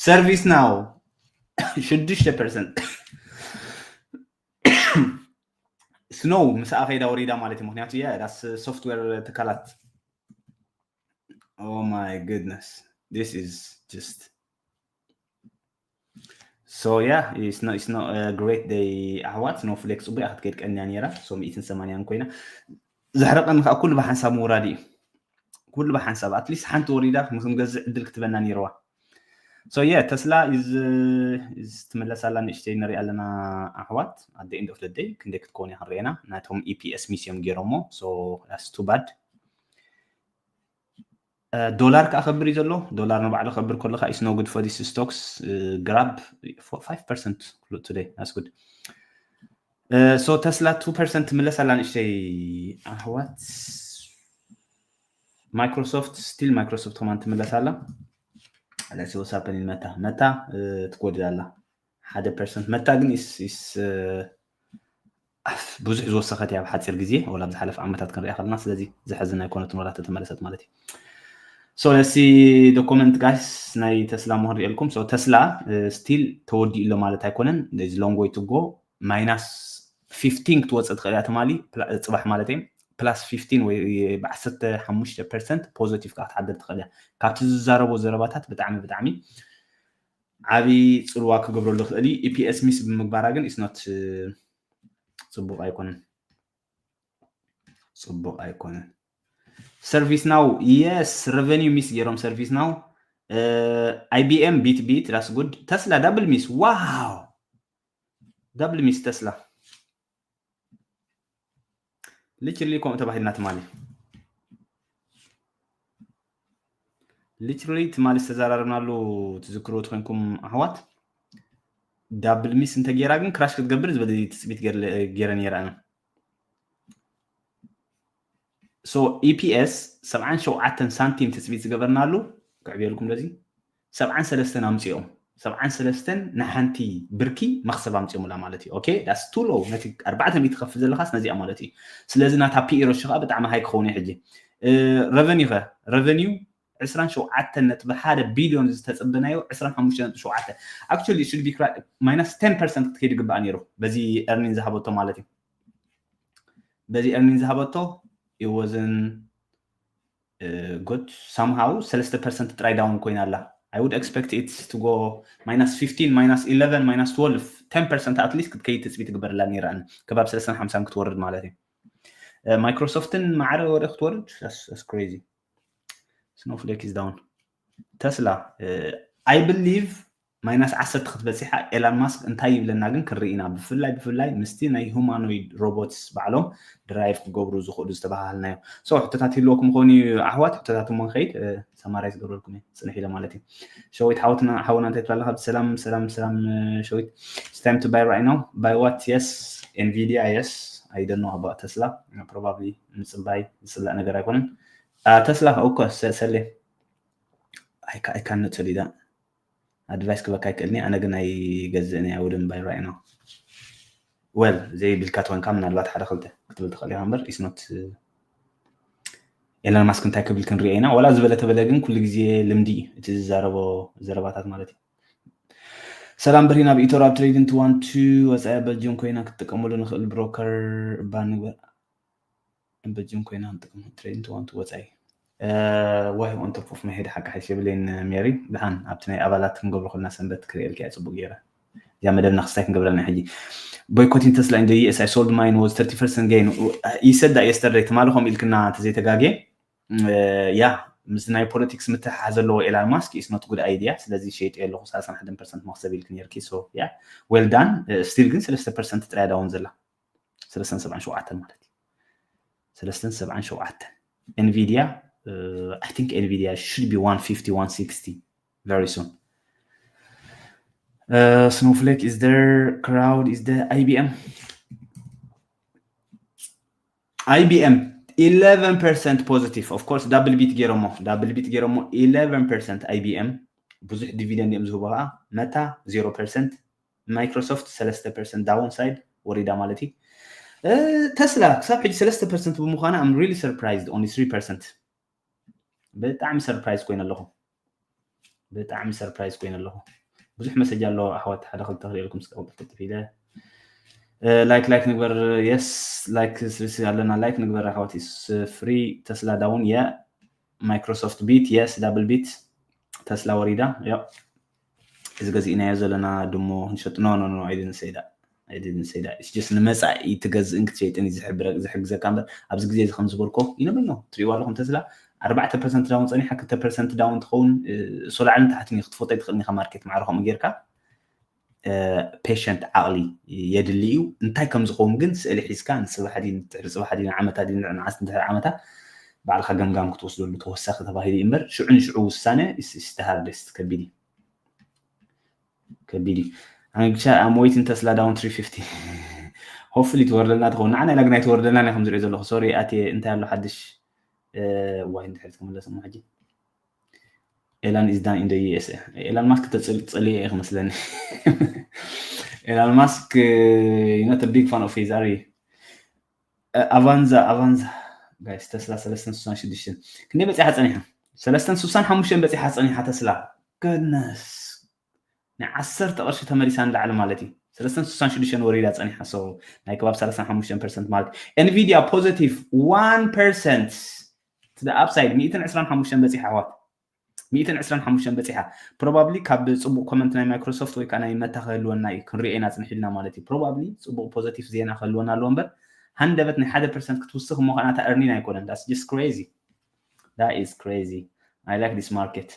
ServiceNow ሽዱሽተ percent Snow ምስኣ ከይዳ ወሪዳ ማለት እዩ ምክንያቱ ያ ዳስ software ትካላት oh my goodness this is just so yeah it's not, it's not a great day ኣሕዋት Snowflake ፅቡቅ ክትከይድ ቀንያ ነይራ so ሚእትን ሰማንያን ኮይና ዘሕረቀኒ ከዓ ኩሉ ብሓንሳብ ምውራድ እዩ ኩሉ ብሓንሳብ at least ሓንቲ ወሪዳ ክንገዝእ ዕድል ክትበና ነይርዋ So yeah, Tesla is is ትምለሳላ ንእሽተይ ንሪኣ ኣለና ኣሕዋት። At the end of the day ክንደይ ክትከውን እያ ክንሪኤና። ናቶም E P S miss እዮም ገይሮሞ። So that's too bad. ዶላር ከዓ ከብር እዩ ዘሎ። ዶላር ንባዕሉ ከብር ከለካ is no good for this stocks. Grab five percent today, that's good. So Tesla two percent ትምለሳላ ንእሽተይ ኣሕዋት። Microsoft, still Microsoft ከማን ትምለሳላ። Let's see what's happening. መታ መታ ትጎድል ኣላ ሓደ ፐርሰንት። መታ ግን is is ብዙሕ ዝወሰኸት እያ ኣብ ሓፂር ግዜ፣ ወላ ኣብ ዝሓለፈ ዓመታት ክንሪኣ ከለና። ስለዚ ዘሕዝን ኣይኮነትን ወላ ተተመለሰት ማለት እዩ። So let's see the comment, guys. ናይ ተስላ ምኽሪ ሪኤልኩም። So ተስላ still ተወዲኡ ኣሎ ማለት ኣይኮነን። There's long way to go. Minus fifteen ክትወፅእ ትኽእል እያ ትማሊ፣ ጽባሕ ማለት እዩ። Plus fifteen ወይ ብ15 percent positive ከዓ ክትሓድር ትኽእል እያ። ካብቲ ዝዛረቦ ዘረባታት ብጣዕሚ ብጣዕሚ ዓብዪ ፅልዋ ክገብረሉ ይኽእል እዩ። E P S miss ብምግባራ ግን is not ፅቡቕ ኣይኮነን፣ ፅቡቕ ኣይኮነን። ServiceNow, yes, revenue miss ገይሮም ServiceNow። I B M beat beat, that's good. Tesla double miss, wow, double miss Tesla. Literally ከምኡ ተባሂልና ትማሊ፣ literally ትማሊ ዝተዘራረብናሉ ትዝክርዎ ትኮንኩም ኣሕዋት። Double miss እንተገይራ ግን crash ክትገብር ዝበለ ትፅቢት ገይረ ነይረ ኣነ። So E P S ሰብዓን ሸውዓተን ሳንቲም ትፅቢት ዝገበርናሉ፣ ክዕብየልኩም ለዚ ሰብዓን ሰለስተን ኣምፅኦም፣ ሰብዓን ሰለስተን ንሓንቲ ብርኪ መክሰብ ኣምፅኦምላ ማለት እዩ። Okay, that's too low። ነቲ ኣርባዕተ ሚእቲ ከፍል ዘለካስ ነዚኣ ማለት እዩ። ስለዚ ናታ P E ratio ከዓ ብጣዕሚ high ክኸውን እዩ። ሕጂ revenue ከ? Revenue ዕስራን ሸውዓተን ነጥቢ ሓደ ቢልዮን ዝተፅበናዮ ዕስራን ሓሙሽተ ነጥቢ ሸውዓተ። Actually should be minus ten percent ክትከይድ ግባእ ነይሩ በዚ earning ዝሃበቶ ማለት እዩ። በዚ earning ዝሃበቶ it wasn't good. Somehow ሰለስተ ፐርሰንት ጥራይ down ኮይና ኣላ። I would expect it to go minus fifteen, minus eleven, minus twelve, ten percent at least ክትከይድ ትፅቢት ትግበረላ ነይራ፣ ከባብ ሰለስተን ሓምሳን ክትወርድ ማለት እዩ። Microsoft ን ማዕረ ወደ ክትወርድ፣ that's crazy. Snowflake is down. Tesla, I believe minus ዓሰርተ ክትበፅሕ እያ። Elon Musk እንታይ ይብለና ግን ክንርኢ ኢና። ብፍላይ ብፍላይ ምስቲ ናይ humanoid robots ባዕሎም drive ክገብሩ ዝኽእሉ ዝተባሃልናዮ። So ሕቶታት ይህልወኩም ምኾኑ እዩ ኣሕዋት፣ ሕቶታት እሞ ንኸይድ summarize ገብረልኩም እየ ፅንሕ ኢለ ማለት እዩ። ሸዊት ሓወትና ሓውና እንታይ ትብላለካ? ሰላም ሰላም ሰላም ሸዊት። It's time to buy right now. Buy what? Yes, Nvidia, yes. I don't know about Tesla. Probably ምፅባይ ዝፅላእ ነገር ኣይኮነን። Tesla እኮ ሰሌ I can't tell you that. Advice ክበካ ኣይክእልኒ። ኣነ ግን ኣይገዝእን እያ ውድን ባይ right now። Well, ዘይብልካ ትኾንካ ምናልባት ሓደ ክልተ ክትብል ትኽእል ኢኻ እምበር it's not Elon Musk እንታይ ክብል ክንሪኦ ኢና። ዋላ ዝበለ ተበለ ግን ኩሉ ግዜ ልምዲ እዩ እቲ ዝዛረቦ ዘረባታት ማለት እዩ። ሰላም ብርሂን፣ ኣብ ኢቶር ኣብ trading to one to ወፃኢ ኣብ Belgium ኮይና ክትጥቀመሉ ንኽእል broker እባ ንግበር። Belgium ኮይና ንጥቀም trading to one to ወፃኢ። Why on top of my head ሓቂ ሓይሽ የብለይን ሜሪ። ድሓን ኣብቲ ናይ ኣባላት ክንገብሮ ከለና ሰንበት ክርእየልካ እየ ፅቡቅ ገይረ። እዚኣ መደብና ክስታይ ክንገብረልና ሕጂ። Boycotting Tesla in the U S, I sold mine, was thirty percent gain. You said that yesterday፣ ትማሊ ከምኡ ኢልክና እንተዘይተጋግየ። ያ ምስ ናይ ፖለቲክስ ምትሕሓዝ ዘለዎ ኤላን ማስክ is not good idea። ስለዚ ሸይጠዮ ኣለኹ ሰላሳን ሓደን ፐርሰንት መክሰብ ኢልክ ነርኪ። So yeah, well done. Still ግን ሰለስተ ፐርሰንት ጥራይ down ዘላ፣ ሰለስተን ሰብዓን ሸውዓተን ማለት እዩ። ሰለስተን ሰብዓን ሸውዓተን። Nvidia, I think Nvidia should be one fifty, one sixty very soon. Snowflake is there, Crowd is there, I B M. I B M eleven percent positive. Of course double beat ገይሮሞ፣ double beat ገይሮሞ። Eleven percent I B M፣ ብዙሕ dividend እዮም ዝህቡ። ከዓ መታ zero percent፣ Microsoft ሰለስተ percent downside ወሪዳ ማለት እዩ። ተስላ ክሳብ ሕጂ ሰለስተ percent ብምዃና I'm really surprised, only three percent። ብጣዕሚ surprise ኮይነ ኣለኹ። ብጣዕሚ surprise ኮይነ ኣለኹ። ብዙሕ መሰጅ ኣሎ ኣሕዋት፣ ሓደ ክልተ ክርእየልኩም ስቀውጥፍጥፍ ኢለ። Like like ንግበር። Yes, like ስልሲ ኣለና። Like ንግበር ኣሕዋት። Is free። ተስላ down፣ yeah. Microsoft beat, yes, double beat። ተስላ ወሪዳ። ያ እዚ ገዚእናዮ ዘለና ድሞ ክንሸጥ። No no no, I didn't say that. I didn't say that. It's just ንመጻኢ ትገዝእን ክትሸይጥን እዩ ዝሕብረ-፣ ዝሕግዘካ እምበር ኣብዚ ግዜ እዚ ከም ዝበልኮ you never know። ትሪእዋ ኣለኹም ተስላ ኣርባዕተ ፐርሰንት ዳውን ፀኒሓ ክልተ ፐርሰንት ዳውን ትኸውን። ሶላዕን ታሕትን ክትፎጠ ትኽእል ኒካ ማርኬት ማዕረ ከምኡ ጌርካ። ፔሽንት ዓቕሊ የድሊ እዩ። እንታይ ከም ዝኸውን ግን ስእሊ ሒዝካ ንፅባሕ ድዩ ንድሕሪ ፅባሕ ድዩ ንዓመታ ድዩ ንድሕሪ ዓመታ ባዕልካ ገምጋም ክትወስደሉ ተወሳኺ ተባሂሉ እዩ እምበር ሽዑ ንሽዑ ውሳነ ስታሃርደስት ከቢድ እዩ። ከቢድ እዩ። I'm waiting Tesla down three fifty. Hopefully ትወርደልና ትኸውን። ንዓና ኢላ ግን ኣይትወርደልና እያ ከም ዝሪኦ ዘለኹ። ሶሪ ኣትየ እንታይ ኣሎ ሓድሽ ዋይ እንድሕር ትመለስ እሞ ሕጂ ኤላን is done in the U S A. ኤላን ማስክ ተጸልየ እየ ክመስለኒ። ኤላን ማስክ not a big fan of his are you? ኣቫንዛ ኣቫንዛ ጋይስ ተስላ ሰለስተን ስሳን ሽዱሽተን ክንደይ በፂሓ ፀኒሓ? ሰለስተን ስሳን ሓሙሽተን በፂሓ ፀኒሓ ተስላ። Goodness ናይ ዓሰርተ ቅርሺ ተመሊሳ ንላዕሊ ማለት እዩ። ሰለስተን ስሳን ሽዱሽተን ወሪዳ ፀኒሓ። So ናይ ከባቢ ሰላሳን ሓሙሽተን ፐርሰንት ማለት ኤንቪዲያ ፖዘቲቭ ዋን ፐርሰንት to the upside ሚእትን ዕስራን ሓሙሽተን በፂሓ ኣሕዋት። ሚእትን ዕስራን ሓሙሽተን በፂሓ። Probably ካብ ፅቡቅ ኮመንት ናይ ማይክሮሶፍት ወይ ከዓ ናይ መታ ክህልወና እዩ ክንሪኦ ኢና ፅንሕ ኢልና ማለት እዩ። Probably ፅቡቅ ፖዘቲቭ ዜና ክህልወና ኣለዎ እምበር ሃንደበት ናይ ሓደ ፐርሰንት ክትውስኽ እሞ ከዓናታ earning ኣይኮነን። That's just crazy. That is crazy. I like this market.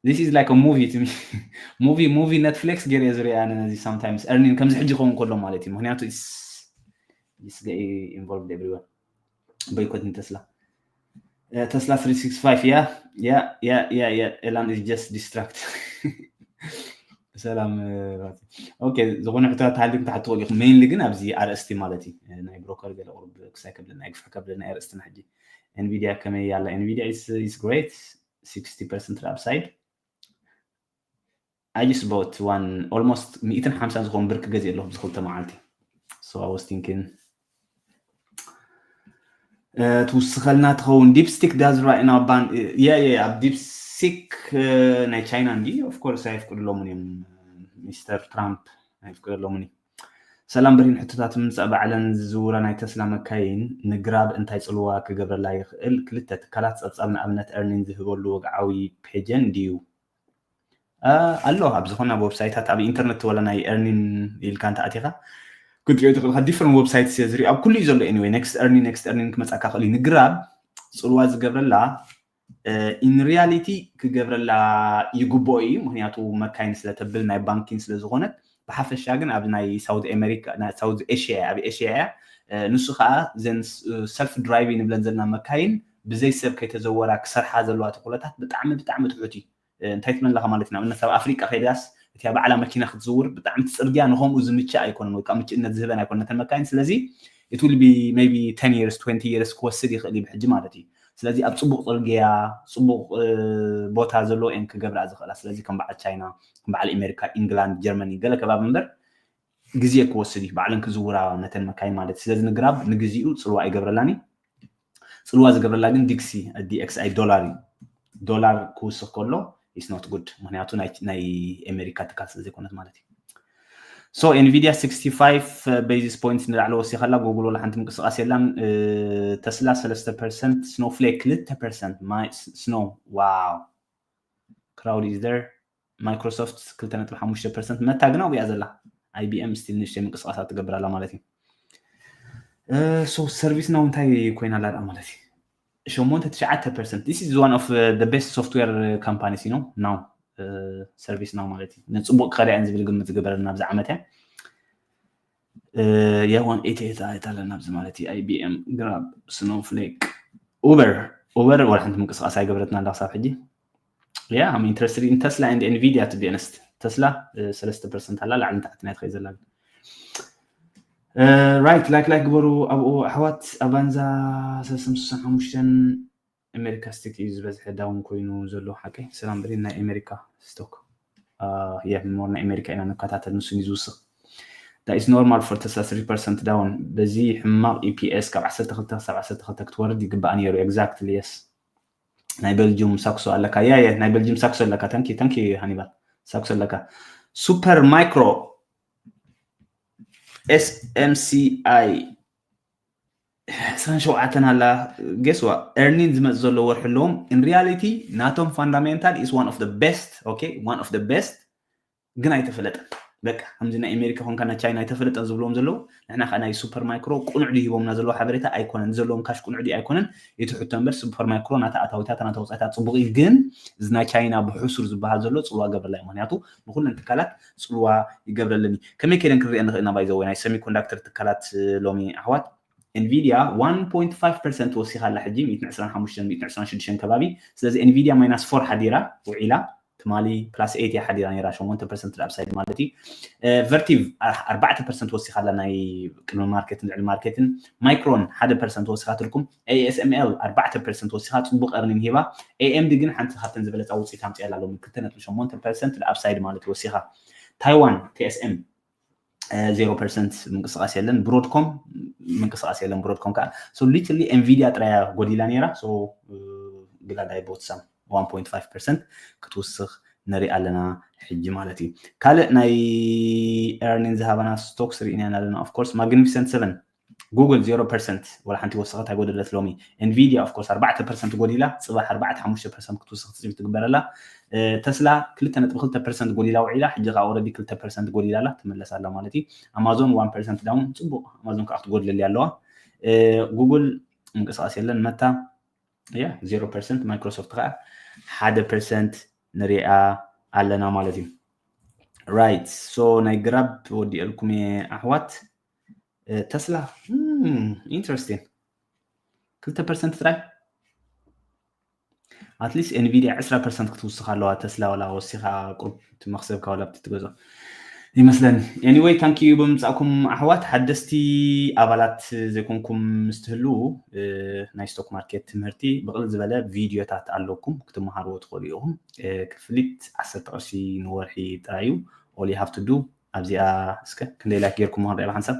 This is like a movie to me. Movie movie Netflix ገይረ ዝሪኦ ኣነ ነዚ sometimes earning ከምዚ ሕጂ ክኸውን ከሎ ማለት እዩ። ምክንያቱ it's it's involved everywhere. Boycott ንተስላ ተስላ three sixty-five yeah yeah yeah yeah yeah Elon is just distract ሰላም ራቲ okay ዝኾነ ሕቶታት ተሃልዩኩም ትሓትዎ ኢኹም mainly ግን ኣብዚ ኣርእስቲ ማለት እዩ ናይ ብሮከር ገለ ቁርብ ክሳይ ከብለና ግፍሕ ከብለና ኣርእስትና ሕጂ ኤንቪዲያ ከመይ ያላ ኤንቪዲያ is is great sixty percent upside I just bought one almost ሚእትን ሓምሳን ዝኾን ብር ክገዝእ ኣለኹ ብዝክልተ መዓልቲ so I was thinking ትውስኸልና ትኸውን DeepSeek does right now ban yeah yeah ኣብ DeepSeek ናይ ቻይና እንዲ of course ኣይፍቅድሎምን እዮም ሚስተር ትራምፕ ኣይፍቅደሎምን እዩ ሰላም ብሪን ሕቶታት ምምፃእ ባዕለን ዝዝውራ ናይ ተስላ መካይን ንግራብ እንታይ ፅልዋ ክገብረላ ይኽእል ክልተ ትካላት ፀብፃብ ንኣብነት earning ዝህበሉ ወግዓዊ ፔጀን ድዩ ኣሎ ኣብ ዝኾነ ኣብ ዌብሳይታት ኣብ ኢንተርነት ወላ ናይ earning ኢልካ እንተ ኣቲኻ ክትሪኦ ትኽእል different websites እየ ዝሪኦ ኣብ ኩሉ እዩ ዘሎ anyway next earning next earning ክመፃካ ክእል እዩ ንግራብ ፅልዋ ዝገብረላ in reality ክገብረላ ይግብኦ እዩ ምክንያቱ መካይን ስለተብል ናይ ባንኪን ስለዝኾነት ብሓፈሻ ግን ኣብ ናይ ሳውዝ ኣሜሪካ ሳውዝ ኤሽያ ኣብ ኤሽያ እያ ንሱ ከዓ ዘን ሰልፍ ድራይቪ ንብለን ዘለና መካይን ብዘይ ሰብ ከይተዘወራ ክሰርሓ ዘለዋ ተኮለታት ብጣዕሚ ብጣዕሚ ትሑት እዩ እንታይ ትመለኻ ማለት ኢና ንኣብነት ኣብ ኣፍሪቃ ከይዳስ እቲያ ባዕላ መኪና ክትዝውር ብጣዕሚ እቲ ፅርግያ ንኸምኡ ዝምችእ ኣይኮነን ወይ ከዓ ምችእነት ዝህበን ኣይኮነ ነተን መካይን ስለዚ it will be maybe ten years twenty years ክወስድ ይኽእል እዩ ብሕጂ ማለት እዩ ስለዚ ኣብ ፅቡቅ ፅርግያ ፅቡቅ ቦታ ዘለዎ እየን ክገብራ ዝኽእላ ስለዚ ከም በዓል ቻይና ከም በዓል ኣሜሪካ ኢንግላንድ ጀርመኒ ገለ ከባቢ እምበር ግዜ ክወስድ እዩ ባዕለን ክዝውራ ነተን መካይን ማለት እዩ ስለዚ ንግራብ ንግዚኡ ፅልዋ ኣይገብረላን እዩ ፅልዋ ዝገብረላ ግን ዲክሲ ዲኤክስኣይ ዶላር እዩ ዶላር ክውስኽ ከሎ is not good ምክንያቱ ናይ ኣሜሪካ ትካል ስለ ዘይኮነት ማለት እዩ so ኤንቪዲያ sixty five basis points ንላዕሊ ወሲኸላ ጉግል ወላ ሓንቲ ምንቅስቃስ የላን ተስላ ሰለስተ ፐርሰንት ስኖፍሌክ ክልተ ፐርሰንት ስኖ wow crowd is there Microsoft ክልተ ነጥቢ ሓሙሽተ ፐርሰንት መታ ግን ኣብያ ዘላ IBM still ንእሽተይ ምንቅስቃሳት ትገብር ኣላ ማለት እዩ so service now እንታይ ኮይና ኣላ ደኣ ማለት እዩ ሸሞንተ ትሽዓተ ፐርሰንት this is one of the best software companies you know now service now ማለት እዩ ንፅቡቅ ክኸዳ እየን ዝብል ግምት ዝገበረና ኣብዚ ዓመት እያ የዋን ኤቴታ የታለና ኣብዚ ማለት እዩ IBM Grab Snowflake Uber Uber ወላ ሓንቲ ምንቅስቃስ ኣይገበረትና ኣላ ክሳብ ሕጂ yeah I'm interested in Tesla and Nvidia to be honest Tesla ሰለስተ ፐርሰንት ኣላ ላዕሊ ንታሕቲ ናይ ትኸይ ዘላ right like like ግበሩ ኣብኡ ኣሕዋት ኣቫንዛ ሰለስተ ሓሙሽተ ኣሜሪካ ስቶክ እዩ ዝበዝሐ ዳውን ኮይኑ ዘሎ ሓቀይ ሰላም ብሪን ናይ ኣሜሪካ ስቶክ የ more ናይ ኣሜሪካ ኢና ንከታተል ንሱ እዩ ዝውስኽ that is normal for Tesla three percent down በዚ ሕማቕ EPS ካብ ዓሰርተ ክልተ ክሳብ ዓሰርተ ክልተ ክትወርድ ይግባእ ነይሩ exactly yes ናይ ቤልጅም ሳክሶ ኣለካ ያ የ ናይ ቤልጅም ሳክሶ ኣለካ ተንኪ ተንኪ ሃኒባል ሳክሶ ኣለካ Super Micro SMCI ዕስራን ሸውዓተን ኣላ guess what earning ዝመፅ ዘሎ ወርሒ ኣለዎም in reality ናቶም fundamental is one of the best okay one of the best ግን ኣይተፈለጠን በቃ ከምዚ ናይ ኣሜሪካ ኮንካ ናይ ቻይና ኣይተፈለጠን ዝብልዎም ዘለዉ ንሕና ከዓ ናይ ሱፐር ማይክሮ ቁኑዕ ድዩ ሂቦምና ዘለዎ ሓበሬታ ኣይኮነን፣ ዘለዎም ካሽ ቁኑዕ ድዩ ኣይኮነን። እቲ ሕቶ እምበር ሱፐር ማይክሮ ናታ ኣታዊታት ናታ ወፃኢታት ፅቡቅ እዩ፣ ግን እዚ ናይ ቻይና ብሕሱር ዝበሃል ዘሎ ፅልዋ ገብረላይ፣ ምክንያቱ ንኩለን ትካላት ፅልዋ ይገብረልን እዩ። ከመይ ከይደን ክንሪአ ንኽእል ኢና? ባይዘወ ናይ ሰሚኮንዳክተር ትካላት ሎሚ ኣሕዋት ኤንቪድያ ዋን ፖይንት ፋይቭ ፐርሰንት ወሲኻ ኣላ ሕጂ ሚእትን ዕስራን ሓሙሽተን ሚእትን ዕስራን ሽዱሽተን ከባቢ። ስለዚ ኤንቪድያ ማይናስ ፎር ሓዲራ ውዒላ፣ ትማሊ ፕላስ ኤይት እያ ሓዲራ ነይራ፣ ሸሞንተ ፐርሰንት ኣፕሳይድ ማለት እዩ። ቨርቲቭ ኣርባዕተ ፐርሰንት ወሲኻ ኣላ ናይ ቅድሚ ማርኬትን ልዕሊ ማርኬትን። ማይክሮን ሓደ ፐርሰንት ወሲኻትልኩም። ኤኤስኤምኤል ኣርባዕተ ፐርሰንት ወሲኻ ፅቡቅ እርኒን ሂባ። ኤኤምዲ ግን ሓንቲ ካብተን ዝበለፃ ውፅኢት ኣምፅያ ኣላ ሎሚ ክልተ ነጥቢ ሸሞንተ ፐርሰንት ኣፕሳይድ ማለት እዩ ወሲኻ። ታይዋን ቲኤስኤም ዜሮ ፐርሰንት ምንቅስቃስ የለን። ብሮድኮም ምንቅስቃስ የለን። ብሮድኮም ከዓ so literally ኤንቪድያ ጥራያ ጎዲላ ነይራ። So ግላድ ኣይ ቦት ሳም ዋን ፖይንት ፋይቭ ፐርሰንት ክትውስኽ ንርኢ ኣለና ሕጂ ማለት እዩ። ካልእ ናይ ኤርኒን ዝሃበና ስቶክስ ርኢና ኣለና። Of course ማግኒፊሰንት ሰቨን ጉግል ዜሮ ፐርሰንት ወላ ሓንቲ ወሰኸት ኣይጎደለት ሎሚ። ኤንቪድያ of course ኣርባዕተ ፐርሰንት ጎዲላ፣ ፅባሕ ኣርባዕተ ሓሙሽተ ፐርሰንት ክትውስኽ ትፅቢት ትግበረላ። ተስላ ክልተ ነጥቢ ክልተ ፐርሰንት ጎዲላ ውዒላ፣ ሕጂ ከዓ ኦረዲ ክልተ ፐርሰንት ጎዲላ ኣላ፣ ትምለስ ኣላ ማለት እዩ። ኣማዞን ዋን ፐርሰንት ዳውን፣ ፅቡቅ ኣማዞን ከዓ ክትጎድለልያ ኣለዋ። ጉግል ምንቅስቃስ የለን። መታ ያ ዜሮ ፐርሰንት፣ ማይክሮሶፍት ከዓ ሓደ ፐርሰንት ንሪኣ ኣለና ማለት እዩ። ራይት ሶ ናይ ግራብ ወዲኤልኩም እየ ኣሕዋት። ተስላ ኢንትረስቲንግ ክልተ ፐርሰንት ጥራይ። ኣትሊስት ኤንቪድያ ዕስራ ፐርሰንት ክትውስኽ ኣለዋ። ተስላ ዋላ ወሲኻ ቁርብ እቲ መክሰብካ ዋላ ብቲ ትገዝኦ ይመስለኒ። ኤኒወይ ታንኪዩ ብምምፃእኩም ኣሕዋት። ሓደስቲ ኣባላት ዘይኮንኩም ምስ ትህልዉ ናይ ስቶክ ማርኬት ትምህርቲ ብቕልል ዝበለ ቪድዮታት ኣለኩም ክትመሃርዎ ትኽእሉ ኢኹም። ክፍሊት ዓሰርተ ቅርሺ ንወርሒ ጥራይ እዩ። All you have to do ኣብዚኣ እስከ ክንደይ ላይክ ጌርኩም ክንሪኣ ብሓንሳብ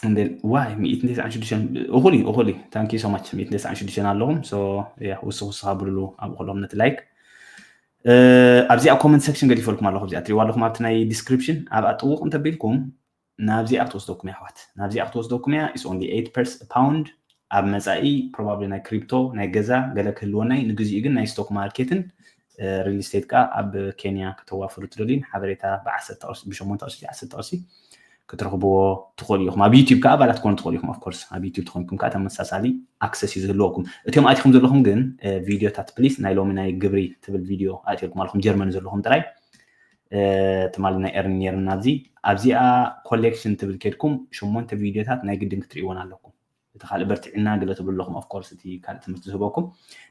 እንዴ ዋይ ሚእትን ተስዓን ሽዱሽተን እኹል እዩ እኹል እዩ። Thank you so much ሚእትን ተስዓን ሽዱሽተን ኣለኹም። So yeah ውስኽ ውስኽ ኣብሉሉ ኣብኡ ከለኹም ነቲ ላይክ ኣብዚኣ ኮመንት ሴክሽን ገዲፈልኩም ኣለኹ። ኣብዚኣ ትሪእዋ ኣለኹም ኣብቲ ናይ ዲስክሪፕሽን ኣብኣ ጥውቕ እንተቢልኩም ናብዚኣ ክትወስደኩም እያ ኣሕዋት። ናብዚኣ ክትወስደኩም እያ። It's only eight pound። ኣብ መፃኢ ፕሮባብሊ ናይ ክሪፕቶ ናይ ገዛ ገለ ክህልወና እዩ። ንግዚኡ ግን ናይ ስቶክ ማርኬትን ሪል ስቴት ከዓ ኣብ ኬንያ ከተዋፍሩ ትደልዩ ሓበሬታ ብዓሰርተ ቅርሺ ብሸሞንተ ቅርሺ ዓሰርተ ቅርሺ ክትረኽብዎ ትኽእሉ ኢኹም። ኣብ ዩቲዩብ ከዓ ኣባላት ኮኑ ትኽእሉ ኢኹም። Of course ኣብ ዩቲዩብ ተኾንኩም ከዓ ተመሳሳሊ ኣክሰስ እዩ ዝህልወኩም። እቲኦም ኣቲኹም ዘለኹም ግን ቪዲዮታት ፕሊስ ናይ ሎሚ ናይ ግብሪ ትብል ቪዲዮ ኣእትልኩም ኣለኹም ጀርመን ዘለኹም ጥራይ ትማሊ ናይ ኤርኒ ነይርና ኣብዚ ኣብዚኣ ኮሌክሽን ትብል ኬድኩም ሸሞንተ ቪዲዮታት ናይ ግድን ክትርእይዎን ኣለኩም። እቲ ካልእ በርትዕና ገለ ትብሉ ኣለኹም። Of course እቲ ካልእ ትምህርቲ ዝህበኩም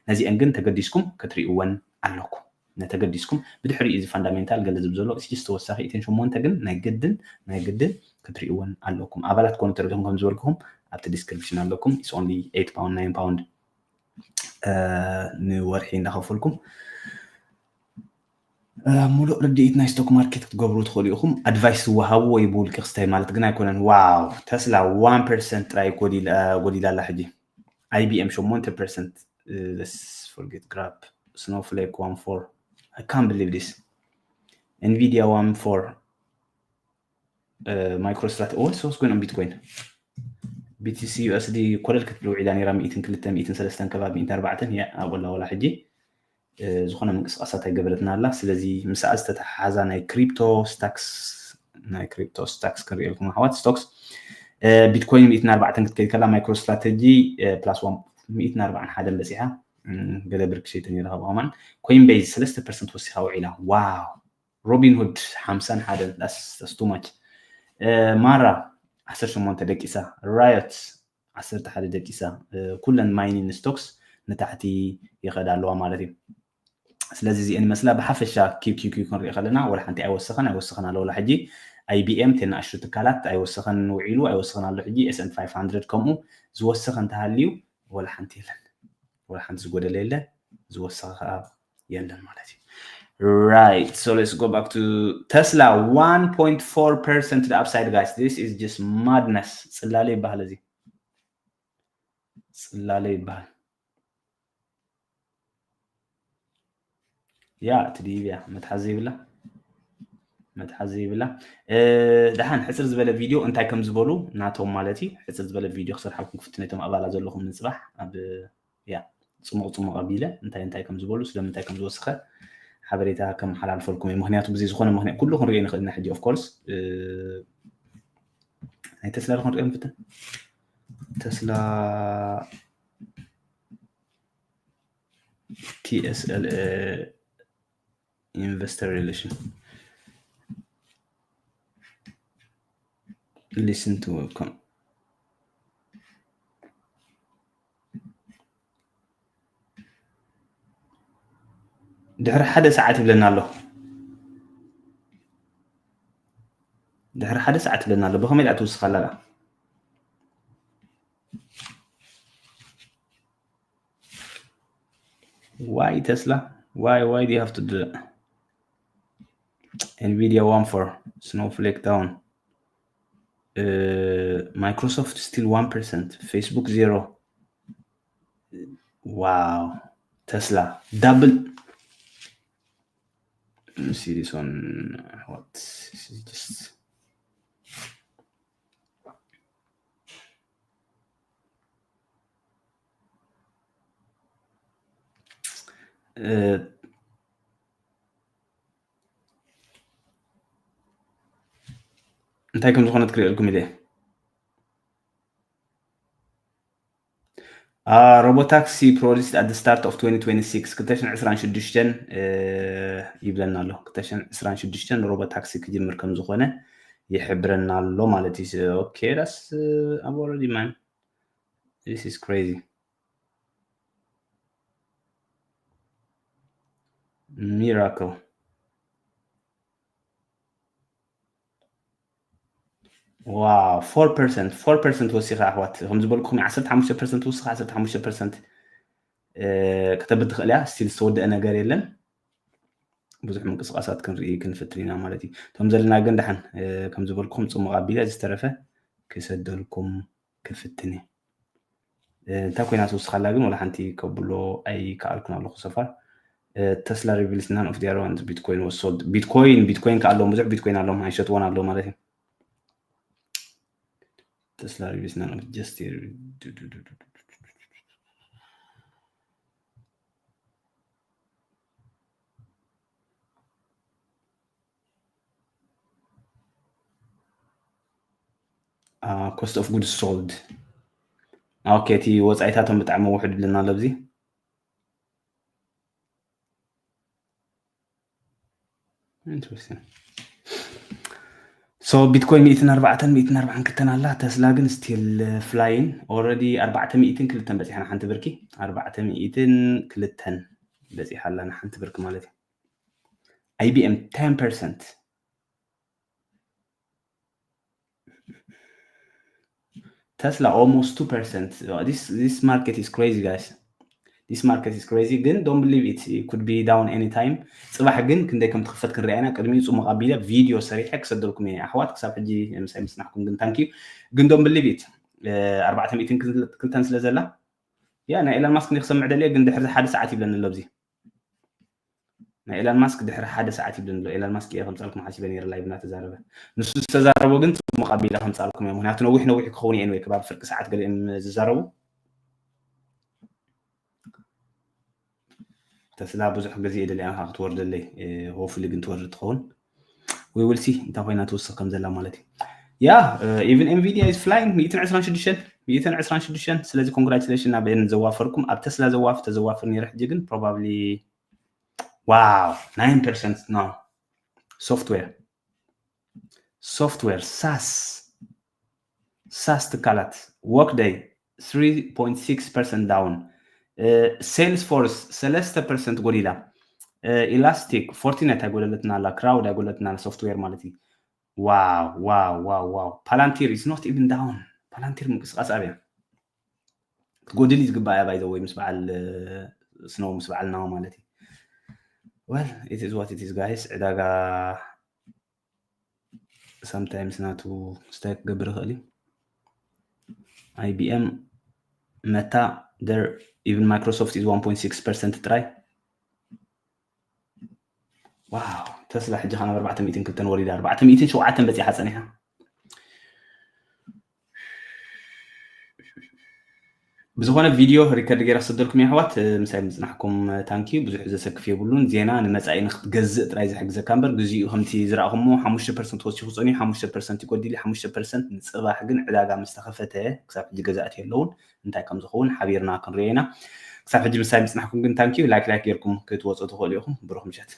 ነዚአን ግን ተገዲስኩም ክትርእይወን ኣለኩም። ነተገዲስኩም ብድሕሪኡ እዚ ፋንዳሜንታል ገለ ዝብል ዘሎ እስኪ ዝተወሳኺ እተን ሸሞንተ ግን ናይ ግድን ናይ ግድን ክትርእይወን ኣለኩም። ኣባላት ኮኑ ተረዲኹም ከም ዝበልኩኹም ኣብቲ ዲስክሪፕሽን ኣለኩም። It's only eight pound nine pound ንወርሒ እንዳኸፈልኩም ሙሉእ ርድኢት ናይ ስቶክ ማርኬት ክትገብሩ ትኽእሉ ኢኹም። ኣድቫይስ ዝወሃቡ ወይ ብውልቂ ክስታይ ማለት ግን ኣይኮነን። ዋው ተስላ ዋን ፐርሰንት ጥራይ ጎዲላ ኣላ ሕጂ። ኣይቢኤም ሸሞንተ ፐርሰንት። Forget ግራብ ስኖፍሌክ ዋን ፎር። I can't believe this። ኤንቪዲያ ዋን ፎር። ማይክሮስትራት what was going on? ቢትኮይን ቢቲሲ ዩኤስዲ ኮለል ክትብል ውዒላ ነይራ ሚእትን ክልተ ሚእትን ሰለስተን ከባቢ ሚእትን ኣርባዕተን እያ ኣብላ ወላ ሕጂ ዝኾነ ምንቅስቃሳት ኣይገበረትን ኣላ። ስለዚ ምስኣ ዝተተሓሓዛ ናይ ክሪፕቶ ስታክስ ናይ ክሪፕቶ ስታክስ ክንሪኤልኩም ኣሕዋት ስቶክስ ቢትኮይን ሚእትን ኣርባዕተን ክትከይድ ከላ ማይክሮ ስትራተጂ ፕላስ ሚእትን ኣርባዓን ሓደን በፂሓ። ገለ ብርክ ሸይተ ነይረ ካብኡ ከማን ኮይን ቤዝ ሰለስተ ፐርሰንት ወሲኻ ውዒላ። ዋው ሮቢን ሁድ ሓምሳን ሓደን that's too much። ማራ ዓሰርተ ሸሞንተ ደቂሳ። ራዮት ዓሰርተ ሓደ ደቂሳ። ኩለን ማይኒን ስቶክስ ንታሕቲ ይኸዳ ኣለዋ ማለት እዩ። ስለዚ እዚአን ይመስላ ብሓፈሻ ኪውኪውኪው ክንሪኢ ከለና ወላ ሓንቲ ኣይወሰኸን ኣይወሰኸን ኣለወላ ሕጂ። ኣይቢኤም ተናእሽቱ ትካላት ኣይወሰኸን ውዒሉ ኣይወሰኸን ኣሎ ሕጂ። ኤስን ፋይቭ ሃንድረድ ከምኡ ዝወሰኸ እንተሃልዩ ወላ ሓንቲ የለን። ወላ ሓንቲ ዝጎደለ የለ ዝወሰኸ ከዓ የለን ማለት እዩ። Right so let's go back to Tesla one point four percent the upside guys. This is just madness. ፅላለ ይበሃል እዚ ፅላለ ይበሃል። ያ እቲ ድይብ እያ መትሓዚ ይብላ መትሓዚ ይብላ። ደሓን ሕፅር ዝበለ ቪድዮ እንታይ ከም ዝበሉ ናቶም ማለት እዩ። ሕፅር ዝበለ ቪድዮ ክሰርሓልኩም ክፍትነቶም ኣባላ ዘለኹም ንፅባሕ ኣብ ያ ፅሙቕ ፅሙቕ ኣቢለ እንታይ እንታይ ከም ዝበሉ ስለምንታይ ከም ዝወስኸ ሓበሬታ ከመሓላልፈልኩም እዩ። ምክንያቱ ብዚ ዝኾነ ምክንያት ኩሉ ክንሪኦ ንኽእል ኢና ሕጂ። Of course ናይ ተስላ ዶ ክንሪኦ ንፍትን? ተስላ T S L A investor relation listen to welcome ድሕሪ ሓደ ሰዓት ይብለና ኣሎ። ድሕሪ ሓደ ሰዓት ይብለና ኣሎ። ብኸመይ ደኣ ትውስኻ ኣላ? Why Tesla? Why why do you have to do that? Nvidia one four, Snowflake down. Uh, Microsoft still one percent, Facebook zero. Wow, Tesla double. Let me see this one. What? This is just እንታይ ከም ዝኾነት ክርእየልኩም ኢለ። Robotaxi produced at the start of twenty twenty-six ክልተ ሽሕን ዕስራን ሽዱሽተን ይብለና ኣሎ። ክልተ ሽሕን ዕስራን ሽዱሽተን ሮቦታክሲ ክጅምር ከም ዝኾነ ይሕብረና ኣሎ ማለት እዩ። Okay, that's I've already man. This is crazy. Miracle. Wow, four percent, four percent ወሲኻ ኣሕዋት። ከም ዝበልኩም ዓሰርተ ሓሙሽተ ፐርሰንት ወሲኻ ዓሰርተ ሓሙሽተ ፐርሰንት ከተብል ትኽእል እያ። ስቲል ዝተወደአ ነገር የለን። ብዙሕ ምንቅስቃሳት ክንርኢ ክንፍትን ኢና ማለት እዩ። እቶም ዘለና ግን ደሓን ከም ዝበልኩም ጽሙቕ ኣቢለ ዝተረፈ ክሰደልኩም ክፍትን እየ። እንታይ ኮይና ትውስኻላ ግን ወላ ሓንቲ ከብሎ ኣይከኣልኩን ኣለኹ። So far Tesla reveals none of their own Bitcoin was sold. ቢትኮይን ቢትኮይን ከኣሎም ብዙሕ ቢትኮይን ኣሎም ኣይሸጥዎን ኣለዉ ማለት እዩ። Tesla reveals none of just cost of goods sold. Okay, እቲ ወፃኢታቶም ብጣዕሚ ውሑድ ብልና ኣሎ ኣብዚ። Interesting. So ቢትኮይን ሚእትን ኣርባዕተን ሚእትን ኣርባዓን ክልተን ኣላ። ተስላ ግን still flying. Already ኣርባዕተ ሚእትን ክልተን በፂሓ ንሓንቲ ብርኪ። ኣርባዕተ ሚእትን ክልተን በፂሓ ኣላ ንሓንቲ ብርኪ ማለት እዩ። IBM ten percent. Tesla almost two percent. This this market is crazy, guys. This market is crazy. ግን don't believe it. It could be down anytime. ፅባሕ ግን ክንደይ ከም ትኽፈት ክንሪኣ ኢና። ቅድሚኡ ፅሙቕ ኣቢለ ቪድዮ ሰሪሐ ክሰደልኩም እየ ኣሕዋት። ክሳብ ሕጂ ምሳይ ምፅናሕኩም ግን thank you። ግን don't believe it. ኣርባዕተ ሚእትን ክልተን ስለ ዘላ ያ ናይ ኤለን ማስክ ክሰምዕ ደልየ። ግን ድሕሪ ሓደ ሰዓት ይብለኒ ኣሎ ኣብዚ ናይ ኤለን ማስክ ድሕሪ ሓደ ሰዓት ይብለኒ ኣሎ። ኤለን ማስክ እየ ከምፃልኩም ሓሲበ ነይረ ላይቭ እናተዛረበ። ንሱ ዝተዛረቦ ግን ፅሙቕ ኣቢለ ከምፃልኩም እየ። ምክንያቱ ነዊሕ ነዊሕ ክኸውን እየ ወይ ከባቢ ፍርቂ ሰዓት ገለ እዮም ዝዛረቡ። ተስላ ብዙሕ ግዜ እየ ደልያ ክትወርደለይ። Hopefully ግን ትወርድ ትኸውን። We will see እንታይ ኮይና ትውስኽ ከም ዘላ ማለት እዩ። ያ even Nvidia is flying ሚእትን ዕስራን ሽዱሽተን ሚእትን ዕስራን ሽዱሽተን። ስለዚ congratulation ናብ ኤለን ዘዋፈርኩም። ኣብ ተስላ ዘዋፍ ተዘዋፍር ነይረ ሕጂ ግን probably Wow, nine percent ነው። Software software SaaS SaaS ትካላት Workday three point six percent down. Salesforce ሰለስተ ፐርሰንት ጎዲላ። Elastic Fortinet ኣይጎደለትና ኣላ። Crowd ኣይጎደለትና ኣላ። Software ማለት እዩ። Wow wow wow wow. Palantir is not even down. Palantir ምንቅስቃስ ኣብያ ክትጎድል እዩ ዝግባእ እያ። By the way ምስ በዓል ስኖው ምስ በዓል ናው ማለት እዩ። Well, it is what it is, guys. ዕዳጋ sometimes ናቱ ስታይ ክገብር ይኽእል እዩ። IBM Meta there, even Microsoft is one point six percent ጥራይ። Wow, ተስላ ሕጂ ካብ ኣርባዕተ ሚእትን ክልተን ወሪዳ ኣርባዕተ ሚእትን ሸውዓተን በፂሓ ፀኒሓ። ብዝኾነ ቪድዮ ሪከርድ ገይረ ክሰደልኩም የሕዋት። ምሳይ ምፅናሕኩም ታንኪዩ። ብዙሕ ዘሰክፍ የብሉን። ዜና ንመፃኢ ንክትገዝእ ጥራይ ዝሕግዘካ እምበር፣ ግዚኡ ከምቲ ዝረእኹሞ ሓሙሽተ ፐርሰንት ወሲኹ ፀኒሑ ሓሙሽተ ፐርሰንት ይጎድል፣ ሓሙሽተ ፐርሰንት ንፅባሕ ግን ዕዳጋ ምስ ተኸፈተ ክሳብ ሕጂ ገዛእቲ የለውን። እንታይ ከም ዝኸውን ሓቢርና ክንሪኦ ኢና። ክሳብ ሕጂ ምሳይ ምፅናሕኩም ግን ታንኪዩ። ላይክ ላይክ ጌርኩም ክትወፁ ትኽእሉ ኢኹም። ብሩኽ ምሸት።